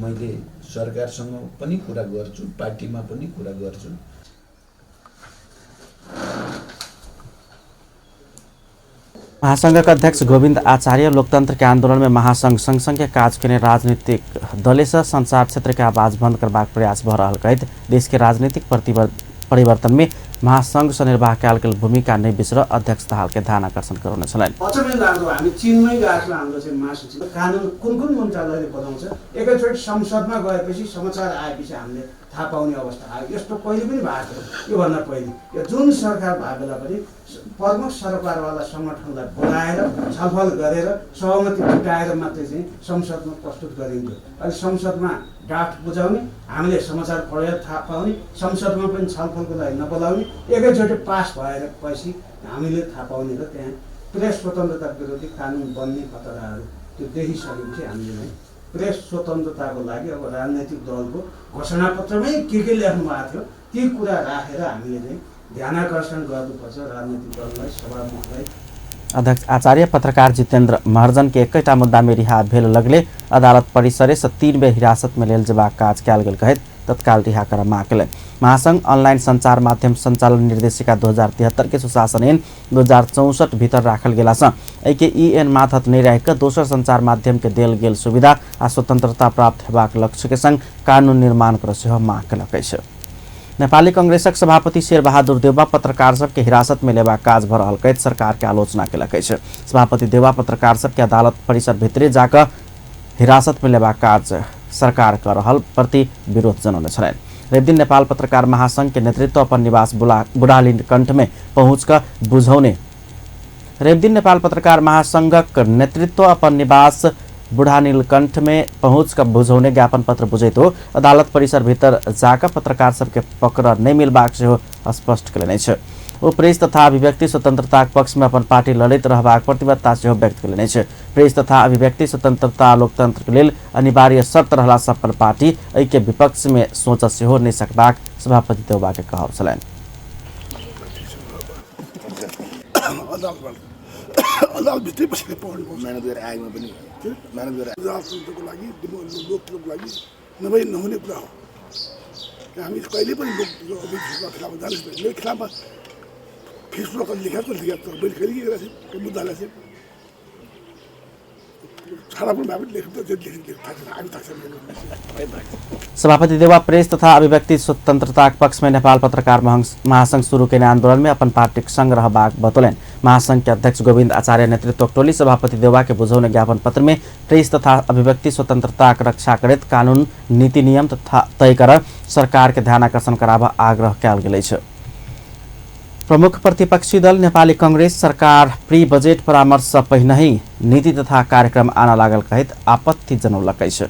Speaker 12: मैले सरकारसँग पनि कुरा गर्छु, पार्टीमा पनि कुरा गर्छु।
Speaker 1: महासंघका अध्यक्ष गोविन्द आचार्य लोकतंत्र के आंदोलन में महासंघ सँगसँगै काज केने राजनीतिक दलेसँ संचार क्षेत्र के आवाज बंद करबाक प्रयास भऽ रहल कहैत देश के राजनीतिक परिवर्तन में महासंघ सँ निर्वाह कयल गेल भूमिका नहि बिसर अध्यक्ष दाहाल के ध्यान आकर्षण करौने छलनि।
Speaker 13: अचम्मै लाग्दो हामी चीनमै गएको छौँ। हाम्रो चाहिँ महासचिव कानुन कुन कुन मन्त्रालयले बनाउँछ, एकैचोटि संसदमा गएपछि समाचार आएपछि हामीले थाहा पाउने अवस्था आयो। यस्तो कहिले पनि भएको थियो योभन्दा पहिले। यो जुन सरकार भएको बेला पनि प्रमुख सरकारवाला सङ्गठनलाई बोलाएर छलफल गरेर सहमति जुटाएर मात्रै चाहिँ संसदमा प्रस्तुत गरिन्थ्यो। अहिले संसदमा ड्राफ्ट बुझाउने, हामीले समाचार पढेर थाहा पाउने, संसदमा पनि छलफलको लागि नबोलाउने, एकैचोटि पास भएर पछि हामीले थाहा पाउने र त्यहाँ प्रेस स्वतन्त्रता विरोधी कानुन बन्ने खतराहरू त्यो देखिसकेपछि हामीले प्रेस स्वतन्त्रताको लागि अब राजनैतिक दलको घोषणापत्रमै के लेख्नु भएको थियो ती कुरा राखेर हामीले चाहिँ ध्यानाकर्षण गर्नुपर्छ राजनैतिक दललाई, सभामुखलाई।
Speaker 1: अध्यक्ष आचार्य पत्रकार जितेन्द्र महर्जन के एकैटा मुद्दा में रिहा भेल लगले अदालत परिसरे से 3 बेर हिरासत में लेल जेबाक काज कयल गेल कहैत तत्काल रिहा कर माग केलनि। महासंघ ऑनलाइन संचार माध्यम संचालन निर्देशिका 2073 के सुशासन ऐन 2064 भीतर राखल गेलासँ एहिके ई एन मातहत नहि राखि कऽ दोसर संचार माध्यम के देल गेल सुविधा आ स्वतंत्रता प्राप्त हेबाक लक्ष्य के संग कानून निर्माण कर सेहो माग केलक अछि। नेपाली कांग्रेसक सभापति शेरबहादुर देउवा पत्रकार सबके हिरासत में लेबाक काज भऽ रहल कहैत सरकार के आलोचना केलक अछि। सभापति देउवा पत्रकार सबके अदालत परिसर भितरे जाकऽ हिरासत में लेबाक काज सरकार कऽ रहल प्रति विरोध जनौने छलनि। रविदिन नेपाल पत्रकार महासंघ के नेतृत्व अपन निवास बुढ़ानीलकंठ में पहुँच कऽ बुझौने रविदिन नेपाल पत्रकार महासंघक नेतृत्व अपन निवास बुढ़ानीलकंठ में पहुँच कर बुझौने ज्ञापन पत्र बुझैत हो अदालत परिसर भीतर जाकर पत्रकार सबके पकड़ नहि मिलबाक सेहो स्पष्ट केलनि अछि। ओ प्रेस तथा अभिव्यक्ति स्वतंत्रताक पक्ष में अपन पार्टी लड़ैत रहबाक प्रतिबद्धता सेहो व्यक्त केलनि अछि। प्रेस तथा अभिव्यक्ति स्वतंत्रता लोकतंत्र के लेल अनिवार्य शर्त रहला सँ अपन पार्टी एहि के विपक्ष में सोच सेहो नहि सकबाक सभापति देउवा के कहब छलनि।
Speaker 14: अदालतभित्रै बसेर पढ्नु पर्छ। मेहनत गरेर आएमा पनि मेहनत गरेर प्रजातन्त्रको लागि, लोकतन्त्रको लागि नभई नहुने कुरा हो। हामी कहिले पनि लोकतन्त्रको खिलाफमा जानु सक्दैन। मेरो खिलाफमा फेसबुकमा लेखेको लेखेको तर मैले कहिले के गरेको थिएँ, मुद्दा हालेको थिएँ,
Speaker 1: सभापति देउवा प्रेस तथा अभिव्यक्ति स्वतंत्रताक पक्ष में नेपाल पत्रकार महासंघ शुरू केने आंदोलन में अपन पार्टीक संग रहबाक बतौलनि। महासंघ के अध्यक्ष गोविंद आचार्य नेतृत्वक टोली सभापति देउवा के बुझौने ज्ञापन पत्र में प्रेस तथा अभिव्यक्ति स्वतंत्रताक रक्षा करैत कानून नीति नियम तथा तय कर सरकार के ध्यानाकर्षण कराबऽ आग्रह कयल गेल अछि। प्रमुख प्रतिपक्षी दल नेपाली कांग्रेस सरकार प्री बजेट परामर्श से पहिनहि नीति तथा कार्यक्रम आना लागल कहैत आपत्ति जनौलक अछि।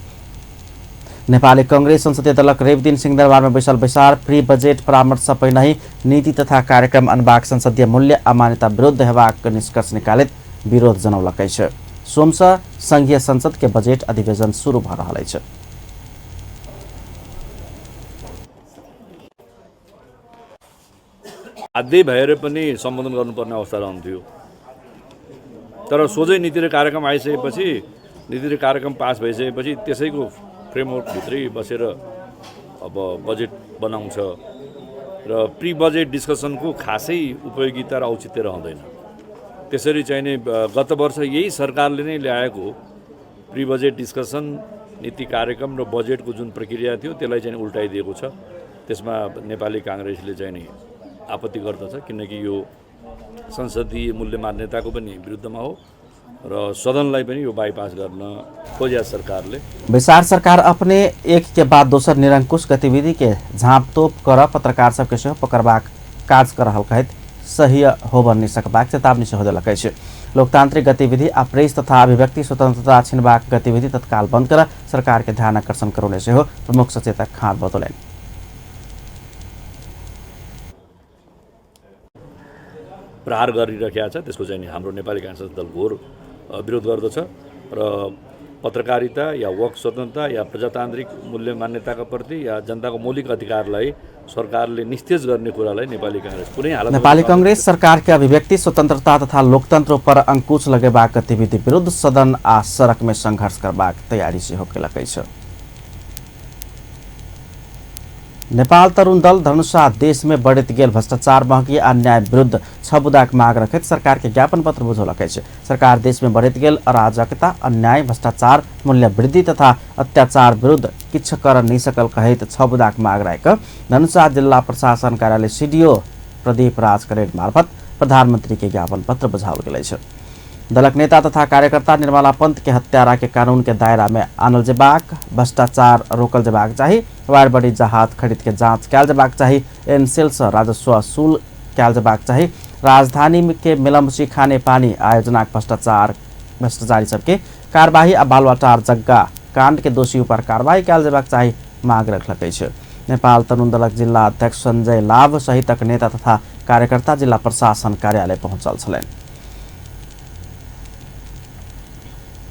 Speaker 1: नेपाली कांग्रेस संसदीय दलक रविदिन सिंहदरबार में बैसल बैसार प्री बजेट परामर्श से पहिनहि नीति तथा कार्यक्रम अनबाक संसदीय मूल्य आ मान्यता विरुद्ध हेबाक निष्कर्ष निकालैत विरोध जनौलक अछि। सोमसँ संघीय संसद के बजेट अधिवेशन शुरू भऽ रहल अछि।
Speaker 15: बाध्य भएर पनि सम्बोधन गर्नुपर्ने अवस्था रहन्थ्यो। तर सोझै नीति र कार्यक्रम आइसकेपछि, नीति र कार्यक्रम पास भइसकेपछि त्यसैको फ्रेमवर्कभित्रै बसेर अब बजेट बनाउँछ र प्री बजेट डिस्कसनको खासै उपयोगिता र औचित्य रहँदैन। त्यसरी चाहिँ नि गत वर्ष यही सरकारले नै ल्याएको प्री बजेट डिस्कसन, नीति कार्यक्रम र बजेटको जुन प्रक्रिया थियो त्यसलाई चाहिँ उल्टाइदिएको छ। त्यसमा नेपाली काङ्ग्रेसले चाहिँ नि आपत्ति गर्दछ, किनकि यो संसदीय मूल्य मान्यताको पनि विरुद्धमा हो र सदनलाई पनि यो बाइपास गर्न खोज्या सरकारले।
Speaker 1: बैसार सरकार अपने एक के बाद दोसर निरंकुश गतिविधि के झाँप तोप कर पत्रकार सबके सेहो पकड़बाक काज कर रहल कहैत सही होब नहि सकबाक चेतावनी सेहो देलक अछि। लोकतांत्रिक गतिविधि आ प्रेस तथा अभिव्यक्ति स्वतंत्रता छिनबाक गतिविधि तत्काल बंद कर सरकार के ध्यान आकर्षण करौने सेहो प्रमुख सचेतक खाँड बतौलनि।
Speaker 15: प्रहार गरिराखेको छ, त्यसको चाहिँ हाम्रो नेपाली काङ्ग्रेस दल घोर विरोध गर्दछ र पत्रकारिता या वाक स्वतन्त्रता या प्रजातान्त्रिक मूल्य मान्यताका प्रति या जनताको मौलिक अधिकारलाई सरकारले निस्तेज गर्ने कुरालाई नेपाली काङ्ग्रेस कुनै हालतमा
Speaker 1: नेपाली काङ्ग्रेस सरकार के अभिव्यक्ति स्वतंत्रता तथा लोकतंत्र पर अंकुश लगेबाक गतिविधि विरुद्ध सदन आ सड़क में संघर्ष करबाक तैयारी सेहो केलक अछि। नेपाल तरुण दल धनुषा देश में बढ़ैत गेल भ्रष्टाचार, महगी आ अन्याय विरुद्ध 6 बुँदाक माग रखैत सरकार के ज्ञापन पत्र बुझौलक अछि। सरकार देश में बढ़ैत गेल अराजकता, अन्याय, भ्रष्टाचार, मूल्य वृद्धि तथा अत्याचार विरुद्ध किछु कर नहि सकल कहैत 6 बुँदाक माग राखि धनुषा जिल्ला प्रशासन कार्यालय सीडीओ प्रदीप राज करेर मार्फत प्रधानमंत्री के ज्ञापन पत्र बुझाओल गेल अछि। दलक नेता तथा कार्यकर्ता निर्मला पंत के हत्यारा के कानून के दायरा में आनल जेबाक, भ्रष्टाचार रोकल जेबाक चाही, वायरबडी जहाज खरीद के जांच कयल जेबाक चाही, एनसेल से राजस्व वसूल कयल जेबाक चाही, राजधानी के मिलमसी खाने पानी आयोजनाक भ्रष्टाचारी सबके कार्यवाही आ बालुवाटार जग्गा कांड के दोषी ऊपर कार्रवाई कयल जेबाक चाही माग रखलक अछि। नेपाल तरुण दलक जिल्ला अध्यक्ष संजय लाभ सहितक नेता तथा कार्यकर्ता जिल्ला प्रशासन कार्यालय पहुंचल छलनि।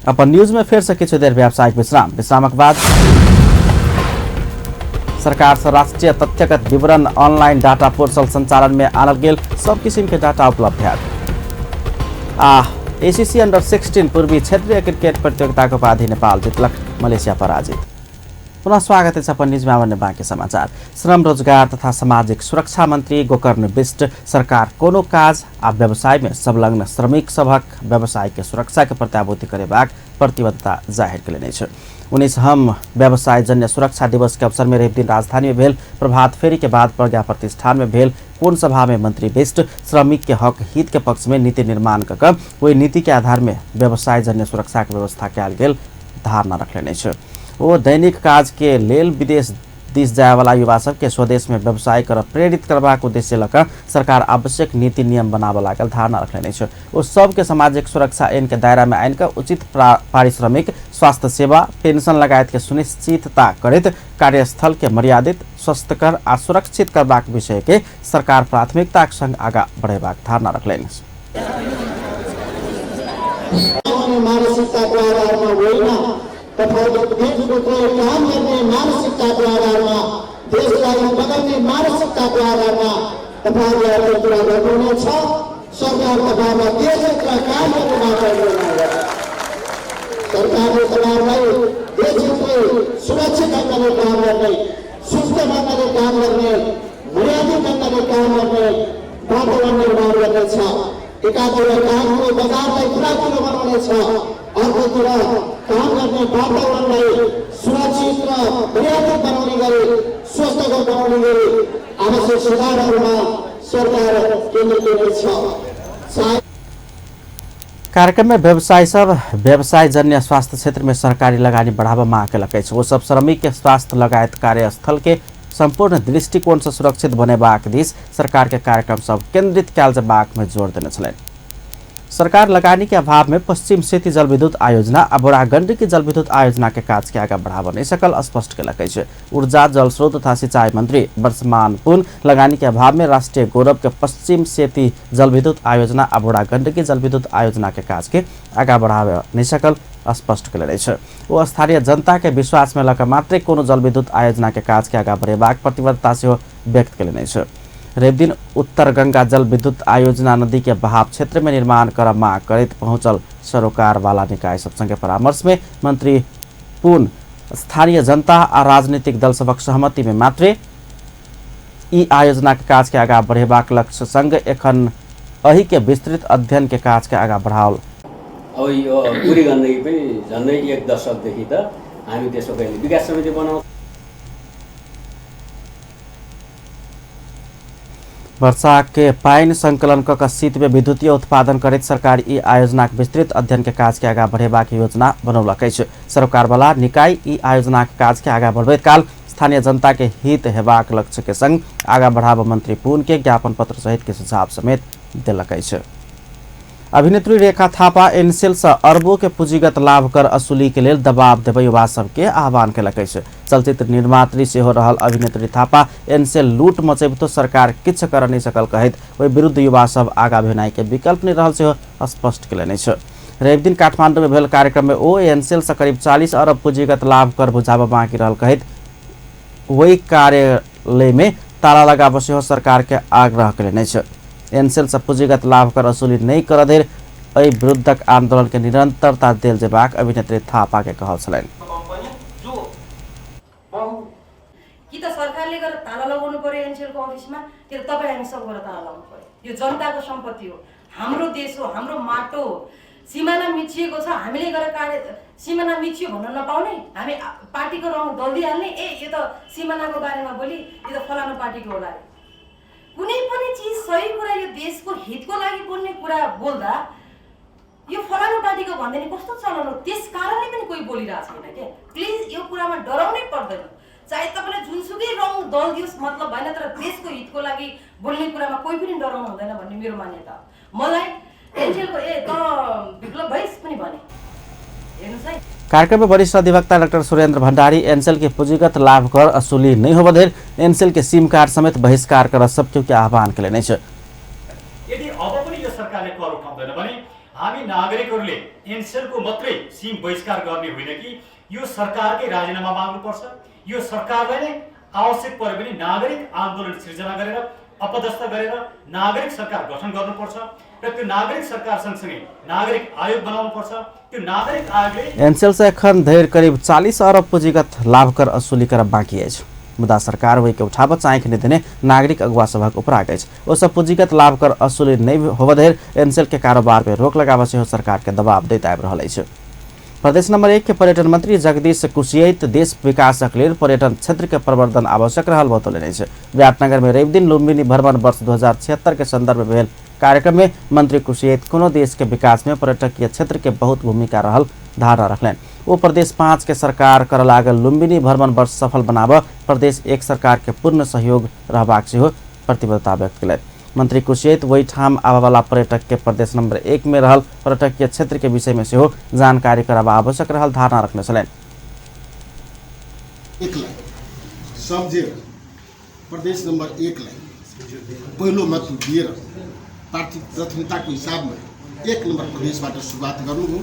Speaker 1: अपन न्यूज में फिर से किछु देर व्यावसायिक विश्राम, विश्रामक बाद सरकार से राष्ट्रीय तथ्यगत विवरण ऑनलाइन डाटा पोर्टल संचालन में आनल गेल सब किसिम के डाटा उपलब्ध है। आ एसीसी अंडर 16 पूर्वी क्षेत्रीय क्रिकेट प्रतियोगिता को उपाधि नेपाल जितलक, मलेसिया पराजित। पुनः स्वागत है अपन न्यूज में आउने बाँकी समाचार। श्रम रोजगार तथा सामाजिक सुरक्षा मंत्री गोकर्ण बिष्ट सरकार कोनो काज आ व्यवसाय में संलग्न श्रमिक सभक व्यवसाय के सुरक्षा के प्रत्याभूति करेबाक प्रतिबद्धता जाहिर कयने अछि। 19हम व्यवसाय जन्य सुरक्षा दिवस के अवसर में रवि दिन राजधानी में भेल प्रभात फेरी के बाद प्रज्ञा प्रतिष्ठान में भेल कोन सभा में मंत्री बिष्ट श्रमिक के हक हित के पक्ष में नीति निर्माण कऽ ओहि नीति के आधार में व्यवसाय जन्य सुरक्षा के व्यवस्था कयल गेल धारणा रखलनि अछि। ओ दैनिक काज के लेल विदेश दिस जायवाला युवा सबके स्वदेश में व्यवसाय कर प्रेरित करबाक उद्देश्य लऽ कऽ सरकार आवश्यक नीति नियम बनाबऽ लागल धारणा रखलनि अछि। ओ सबके सामाजिक सुरक्षा ऐन के दायरा में आनि कऽ उचित पारिश्रमिक, स्वास्थ्य सेवा, पेंशन लगायत के सुनिश्चितता करैत कार्यस्थल के मर्यादित, स्वस्थकर आ सुरक्षित करबाक विषय के सरकार प्राथमिकताक संग आगाँ बढ़ेबाक धारणा रखलनि अछि।
Speaker 16: तपाईको देशभित्र काम गर्ने मानसिकताको आधारमा, देशलाई बदल्ने मानसिकताको आधारमा तपाईँहरूले अर्को कुरा गर्नुहुनेछ। सरकार तपाईँहरूलाई देशभित्र काम गर्ने मात्र, सरकारले तपाईँहरूलाई देशभित्रै सुरक्षित ढङ्गले काम गर्ने, सुস্থ ढङ्गले काम गर्ने, मर्यादित ढङ्गले काम गर्ने वातावरण निर्माण गर्नेछ। एकातिर कामको बजारलाई खुलाखुलो बनाउनेछ, अर्कोतिर काम गर्ने वातावरणलाई सुरक्षित र मर्यादित बनाउने गरी, स्वस्थकर बनाउने गरी आवश्यक सुधारहरूमा सरकार केन्द्रित हुनेछ।
Speaker 1: कार्यक्रम में व्यवसायी सब व्यवसाय जन्य स्वास्थ्य क्षेत्र में सरकारी लगानी बढ़ावा मांग केलक अछि। ओ सब श्रमिक के स्वास्थ्य लगायत कार्यस्थल के संपूर्ण दृष्टिकोण से सुरक्षित बनेबाक दिस सरकार के कार्यक्रम सब केंद्रित कयल जेबाक में जोर देने छलनि। सरकार लगानी के अभाव में पश्चिम सेती जलविद्युत आयोजना आ बुढ़ा गंडकी जलविद्युत आयोजना के काज के आगाँ बढ़ाबऽ नहि सकल स्पष्ट केलक अछि। ऊर्जा, जल स्रोत तथा सिंचाई मंत्री वर्षमान पुन लगानी के अभाव में राष्ट्रीय गौरव के पश्चिम सेती जलविद्युत आयोजना आ बुढ़ा गंडकी जलविद्युत आयोजना के काज के आगाँ बढ़ाबऽ नहि सकल स्पष्ट केलनि अछि। ओ स्थानीय जनता के विश्वास में लऽ कऽ मात्रै कोनो जलविद्युत आयोजना के काज के आगाँ बढ़ेबाक प्रतिबद्धता सेहो व्यक्त केलनि अछि। रविदिन उत्तर गंगा जल विद्युत आयोजना नदी के बहाव क्षेत्र में निर्माण कर मांग करैत पहुंचल सरोकार वाला निकाय सब संगे परामर्श में मंत्री पुन स्थानीय जनता आ राजनीतिक दल सभक सहमति में मात्रे ई आयोजना के काज के आगा बढ़ेबाक लक्ष्य संग एखन अही के विस्तृत अध्ययन के काज के आगा बढ़ाओल।
Speaker 17: अब यो बुढी गण्डकी पनि झन्डै एक दशकदेखि त हामी त्यसो कहिले विकास समिति बनाउँछौँ।
Speaker 1: वर्षा के पाइन संकलन क शीत में विद्युतीय उत्पादन करैत सरकार ई आयोजनाक विस्तृत अध्ययन के काज के आगा बढ़ेबाक योजना बनौलक अछि। सरकार वाला निकाय ई आयोजनाक काज के आगा बढ़बैत काल स्थानीय जनता के हित हेबाक लक्ष्य के संग आगा बढ़ाब मंत्री पुन के ज्ञापन पत्र सहित के सुझाव समेत देलक अछि। अभिनेत्री रेखा थापा एनसेल से अरबों के पूंजीगत लाभ कर असूली के लेल दबाव देबै युवा सबके आह्वान केलक अछि। चलचित्र निर्मात्री सेहो रहल अभिनेत्री थापा एनसेल लूट मचेबतो सरकार किछु कर नहि सकल कहैत ओहि विरुद्ध युवा सब आगा भेनाइ के विकल्प नहि रहल सेहो स्पष्ट केलनि अछि। रविदिन काठमांडू में भेल कार्यक्रम में ओ एनसेल से करीब 40 अरब पूंजीगत लाभ कर बुझाबऽ बाँकी रहल कहैत ओहि कार्यालय में ताला लगाबऽ सेहो सरकार के आग्रह केलनि अछि। एनसेल से पूंजीगत लाभ कर वसूली नहीं कर देर एहि विरुद्धक आंदोलन के निरंतरता देल जेबाक अभिनेत्री थापा के कहल छलनि।
Speaker 18: कि त सरकारले गएर ताला लगाउनु पर्यो एनसेलको अफिसमा, कि त तपाई हामी सब गएर ताला लगाउनु पर्यो। यो जनताको सम्पत्ति हो, हाम्रो देश हो, हाम्रो माटो हो। सिमाना मिचिएको छ, हामीले गएर कार्य सिमाना मिचियो भन्न नपाउने, हामी पार्टीको रङ दलिहाल्ने, ए यो त सिमानाको बारेमा बोली, यो त फलानु पार्टीको होला। कुनै पनि चिज सही कुरा यो देशको हितको लागि बोल्ने कुरा बोल्दा यो फलानु पार्टीको भन्दैन कस्तो चलन हो? त्यस कारणले पनि कोही बोलिरहेको छैन के। प्लिज यो कुरामा डराउनै पर्दैन, चाहे तपाईँले जुनसुकै रङ दल दियोस् मतलब भएन, तर देशको हितको लागि बोल्ने कुरामा कोही पनि डराउनु हुँदैन भन्ने मेरो मान्यता हो। मलाई एनसेलको ए त विप्लव भइस् पनि भने हेर्नुहोस् है।
Speaker 1: कार्यक्रम में वरिष्ठ अधिवक्ता डॉक्टर सुरेंद्र भंडारी एनसेल के पूंजीगत लाभ कर असूली नहीं होबधरि एनसेल के सिम कार्ड समेत बहिष्कार कर सबके के आह्वान केलनि अछि।
Speaker 19: यदि अब पनि यो सरकारले कर उठाउँदैन भने हामी नागरिकहरूले एनसेलको मात्रै सिम बहिष्कार गर्ने होइन कि यो सरकारकै राजीनामा माग्नुपर्छ। यो सरकारलाई नै आवश्यक पर्यो भने नागरिक आन्दोलन सिर्जना गरेर अपदस्थ गरेर नागरिक सरकार गठन गर्नुपर्छ र त्यो नागरिक सरकार सँगसँगै नागरिक आयोग बनाउनुपर्छ। त्यो नागरिक आयोगले
Speaker 1: एनसेल से एखन धरि करीब 40 अरब पूंजीगत लाभ कर असूली करब बाँकी अछि, मुदा सरकार ओहि के उठाबऽ चाँखि नहि देने नागरिक अगुवा सभक उपराग अछि। ओ सब पूंजीगत लाभ कर असूली नहि होबऽ धरि एनसेल के कारोबार पर रोक लगाबऽ सेहो सरकार के दबाव दैत आबि रहल अछि। प्रदेश नंबर 1 के पर्यटन मंत्री जगदीश कुशियत देश विकासक लेल पर्यटन क्षेत्र के प्रवर्धन आवश्यक रहल बतौलनि अछि। विराटनगर में रविदिन लुम्बिनी भ्रमण वर्ष 2076 के संदर्भ में भेल कार्यक्रम में मंत्री कुशियत कोनो देश के विकास में पर्यटकीय क्षेत्र के बहुत भूमिका रहल धारणा रखलनि। ओ प्रदेश 5 के सरकार कर लागल लुम्बिनी भ्रमण वर्ष सफल बनाबऽ प्रदेश 1 सरकार के पूर्ण सहयोग रहबाक सेहो प्रतिबद्धता व्यक्त केलनि। मंत्री कुशियत ओहिठाम आबयवला पर्यटक के प्रदेश नंबर 1 में रहल पर्यटकीय क्षेत्र के विषय में सेहो जानकारी कराबऽ आवश्यक रहल धारणा रखने छलनि।
Speaker 20: सम्झेर प्रदेश नंबर 1 लाई पहिलो महत्व दिएर पार्टी प्राथमिकताको हिसाबमा 1 नंबर प्रदेशबाट सुरुवात गर्नु हो।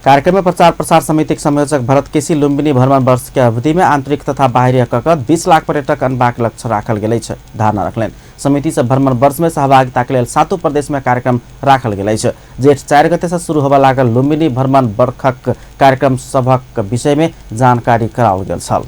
Speaker 1: कार्यक्रम में प्रचार प्रसार समिति के संयोजक भरत केसी लुम्बिनी भ्रमण वर्ष के अवधि में आंतरिक तथा बाहरी कऽ 20 लाख पर्यटक अनबाक लक्ष्य राखल गेल अछि धारणा रखलनि। समिति से भ्रमण वर्ष में सहभागिता के लेल 7 प्रदेश में कार्यक्रम राखल गेल अछि। जेठ 4 गते से शुरू होबय लागल लुम्बिनी भ्रमण वर्षक कार्यक्रम सभक विषय में जानकारी कराओल गेल छल।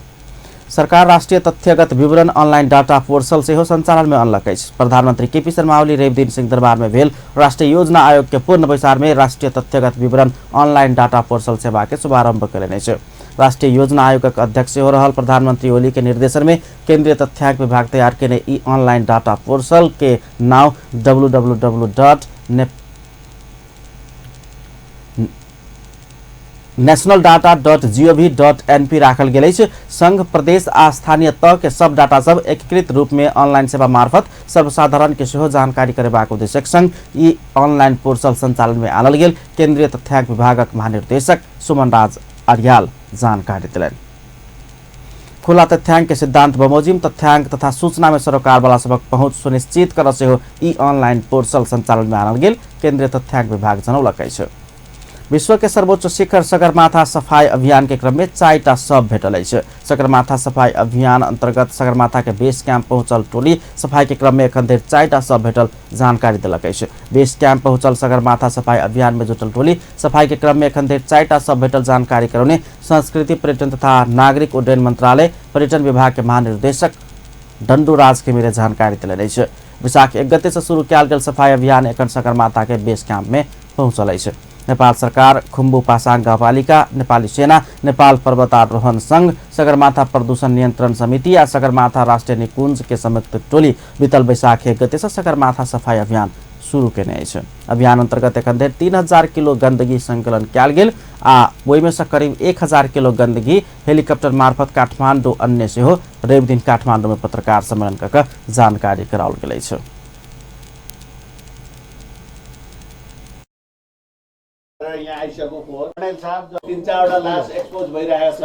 Speaker 1: सरकार राष्ट्रीय तथ्यगत विवरण ऑनलाइन डाटा पोर्टल सेहो संचालन में अनलक अछि। प्रधानमंत्री केपी शर्मा ओली रविदिन सिंहदरबार में भेल राष्ट्रीय योजना आयोग के पूर्ण बैसार में राष्ट्रीय तथ्यगत विवरण ऑनलाइन डाटा पोर्टल सेवा के शुभारंभ केलनि अछि। राष्ट्रीय योजना आयोगक अध्यक्ष सेहो रहल प्रधानमंत्री ओली के निर्देशन में केंद्रीय तथ्यांक विभाग तैयार केने ई ऑनलाइन डाटा पोर्टल के नाम www.nationaldata.gov.np राखल गेल अछि। संघ प्रदेश आ स्थानीय तह के सब डाटा सब एकीकृत रूप में ऑनलाइन सेवा मार्फत सर्वसाधारण के सेहो जानकारी करेबाक उद्देश्यक संग ई ऑनलाइन पोर्टल संचालन में आनल गेल केंद्रीय तथ्यांक विभागक महानिर्देशक सुमन राज अर्याल जानकारी देलनि। खुला तथ्यांक के सिद्धांत बमोजिम तथ्यांक तथा सूचना में सरोकार वाला सबक पहुंच सुनिश्चित कर सेहो ई ऑनलाइन पोर्टल संचालन में आनल गेल केंद्रीय तथ्यांक विभाग जनौलक अछि। विश्व के सर्वोच्च शिखर सगरमाथा सफाई अभियान के क्रम में 4टा शव भेटल अछि। सगरमाथा सफाई अभियान अंतर्गत सगरमाथा के बेस कैंप पहुंचल टोली सफाई के क्रम में एखन धरि 4टा शव भेटल जानकारी देलक अछि। बेस कैंप पहुंचल सगरमाथा सफाई अभियान में जुटल टोली सफाई के क्रम में एखन धरि 4टा शव भेटल जानकारी करौने संस्कृति पर्यटन तथा नागरिक उड्डयन मंत्रालय पर्यटन विभाग के महानिर्देशक डंडूराज घिमिरे जानकारी देलनि अछि। वैशाख 1 गते से शुरू कयल गेल सफाई अभियान एखन सगरमाथा के बेस कैंप में पहुंचल अछि। नेपाल सरकार, खुम्बू पासाङ गाउँपालिका, नेपाली सेना, नेपाल पर्वतारोहण संघ, सगरमाथा प्रदूषण नियन्त्रण समिति आ सगरमाथा राष्ट्रिय निकुञ्ज के संयुक्त टोली बीतल वैशाख 1 गते से सगरमाथा सफाई अभियान शुरू केने अछि। अभियान अंतर्गत एखन धरि 3000 किलो गन्दगी संकलन कयल गेल आ ओहिमे से करीब 1000 किलो गन्दगी हेलीकॉप्टर मार्फत काठमाडौँ अन्य सेहो रवि दिन काठमाडौँ में पत्रकार सम्मेलन कऽ जानकारी कराओल गेल अछि।
Speaker 21: यहाँ आइसकेको कर्णेल साहब 3-4 वटा लास एक्सपोज भइरहेको छ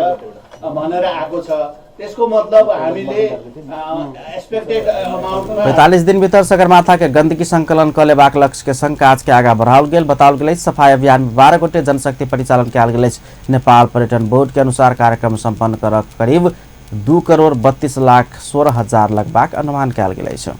Speaker 21: भनेर आएको छ, त्यसको मतलब हामीले एक्सपेक्टेड अमाउन्टमा
Speaker 1: 45 दिन भीतर सगरमाथा के गंदगी संकलन क लेबाक लक्ष्य के संग काज के आगा बढ़ाओल गेल बताओल गेल अछि। सफाई अभियान में 12 गोटे जनशक्ति परिचालन कयल गेल अछि। नेपाल पर्यटन बोर्ड के अनुसार कार्यक्रम संपन्न कर करीब 2,32,16,000 लगबाक अनुमान कयल गेल अछि।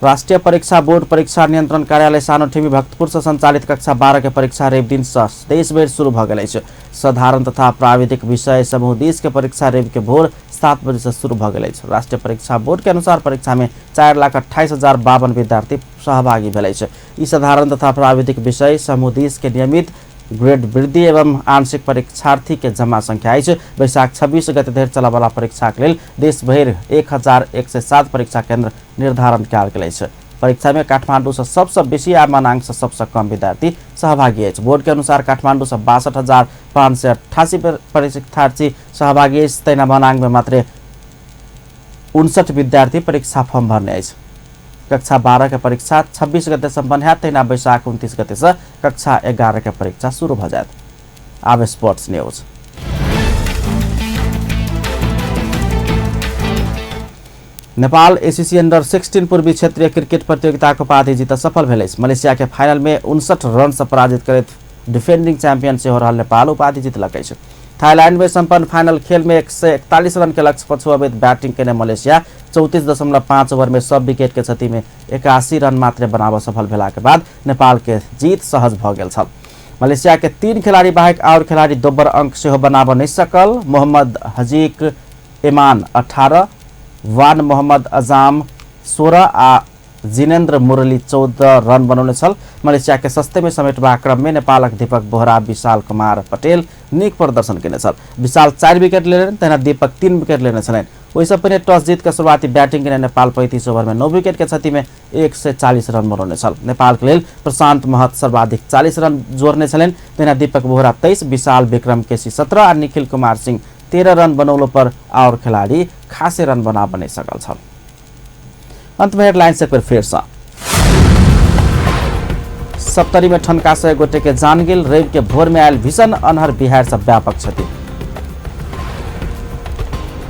Speaker 1: राष्ट्रीय परीक्षा बोर्ड परीक्षा नियंत्रण कार्यालय सानोठेमी भक्तपुर से संचालित कक्षा 12 के परीक्षा रवि दिन से देशभरि शुरू भ गेल अछि। साधारण तथा प्राविधिक विषय समूह 20 के परीक्षा रवि के भोर 7 बजे से शुरू भ गेल अछि। राष्ट्रीय परीक्षा बोर्ड के अनुसार परीक्षा में 4,28,052 विद्यार्थी सहभागी भेल अछि। ई साधारण तथा प्राविधिक विषय समूह 20 के नियमित ग्रेड वृद्धि एवं आंशिक परीक्षार्थी के जमा संख्या अछि। वैशाख 26 गते धरि चलयवला परीक्षा के लेल देशभरि 1107 परीक्षा केंद्र निर्धारण कयल गेल अछि। परीक्षा में काठमांडू से सबसे बेसी आ मनांग से सबसे कम विद्यार्थी सहभागी अछि। बोर्ड के अनुसार काठमांडू से 62,588 परीक्षार्थी सहभागी अछि, तहिना मनांग में मात्र 59 विद्यार्थी परीक्षा फॉर्म भरने अछि। कक्षा 12 के परीक्षा 26 गते सम्पन्न हैत, तहिना वैशाख 29 गते से कक्षा 11 के परीक्षा शुरू भ जायत। आब sports news. Nepal ACC under 16 पूर्वी क्षेत्रीय क्रिकेट प्रतियोगिता उपाधि जीत सफल भेल अछि। मलेशिया के फाइनल में 59 रन से पराजित करैत डिफेंडिंग चैंपियन सेहो रहल नेपाल उपाधि जीतलक अछि। थाईलैंड में संपन्न फाइनल खेल में 141 रन के लक्ष्य पछुअबैत बैटिंग केने मलेशिया 34.5 ओवर में सब विकेट के क्षति में 81 रन मात्र बनाबऽ सफल भेला के बाद नेपाल के जीत सहज भ गेल छल। मलेशिया के 3 खिलाड़ी बाहेक और खिलाड़ी दोबर अंक सेहो बनाबऽ नहि सकल। मोहम्मद हजीक एमान 18, वान मोहम्मद अजाम 16 आ जिनेन्द्र मुरली 14 रन बनौने छल। मलेशिया के सस्ते में समेटबाक क्रम में नेपालक दीपक बोहरा, विशाल कुमार पटेल नीक प्रदर्शन केने छल। विशाल 4 विकेट लेलनि, तहिना दीपक 3 विकेट लेने छलनि। ओहिसँ पहिने टॉस जीत के शुरुआती बैटिंग केने नेपाल 35 ओवर में 9 विकेट के क्षति में 140 रन बनौने छल। नेपाल के लेल प्रशांत महत सर्वाधिक 40 रन जोड़ने छलनि, तहिना दीपक बोहरा 23, विशाल विक्रम केसी 17 आ निखिल कुमार सिंह 13 रन बनौलो पर और खिलाड़ी खासे रन बना नहि सकल छल। अंत में हेडलाइंस एक बेर फेर से। सप्तरी में ठनका से एक गोटे के जान गेल। रवि के भोर में आयल भीषण अन्हर बिहार से व्यापक क्षति।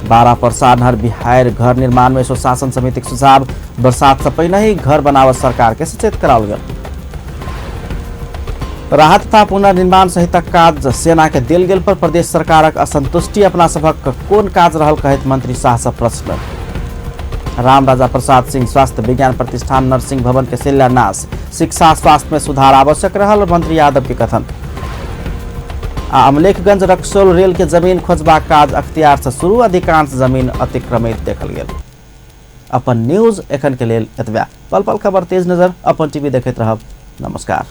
Speaker 1: 12 पर्सा अन्हर बिहार घर निर्माण में स्वशासन समिति के सुझाव। बरसात से पहिने ही घर बनावत सरकार के सचेत कराओल गेल। राहत तथा पुनर्निर्माण सहितक काज सेना के देल गेल पर प्रदेश सरकारक असंतुष्टि। अपना सभक कोन काज रहल कहैत मंत्री शाह से प्रश्न। राम राजा प्रसाद सिंह स्वास्थ्य विज्ञान प्रतिष्ठान नर्सिंग भवन के शिलान्यास। शिक्षा स्वास्थ्य में सुधार आवश्यक रहल मंत्री यादव के कथन। आ अमलेखगंज रक्सौल रेल के जमीन खोजबाक काज अख्तियार से शुरू। अधिकांश जमीन अतिक्रमित देखल गेल। अपन न्यूज एखन के लेल एतबे। पल पल खबर तेज नजर अपन टीवी देखैत रहब। नमस्कार।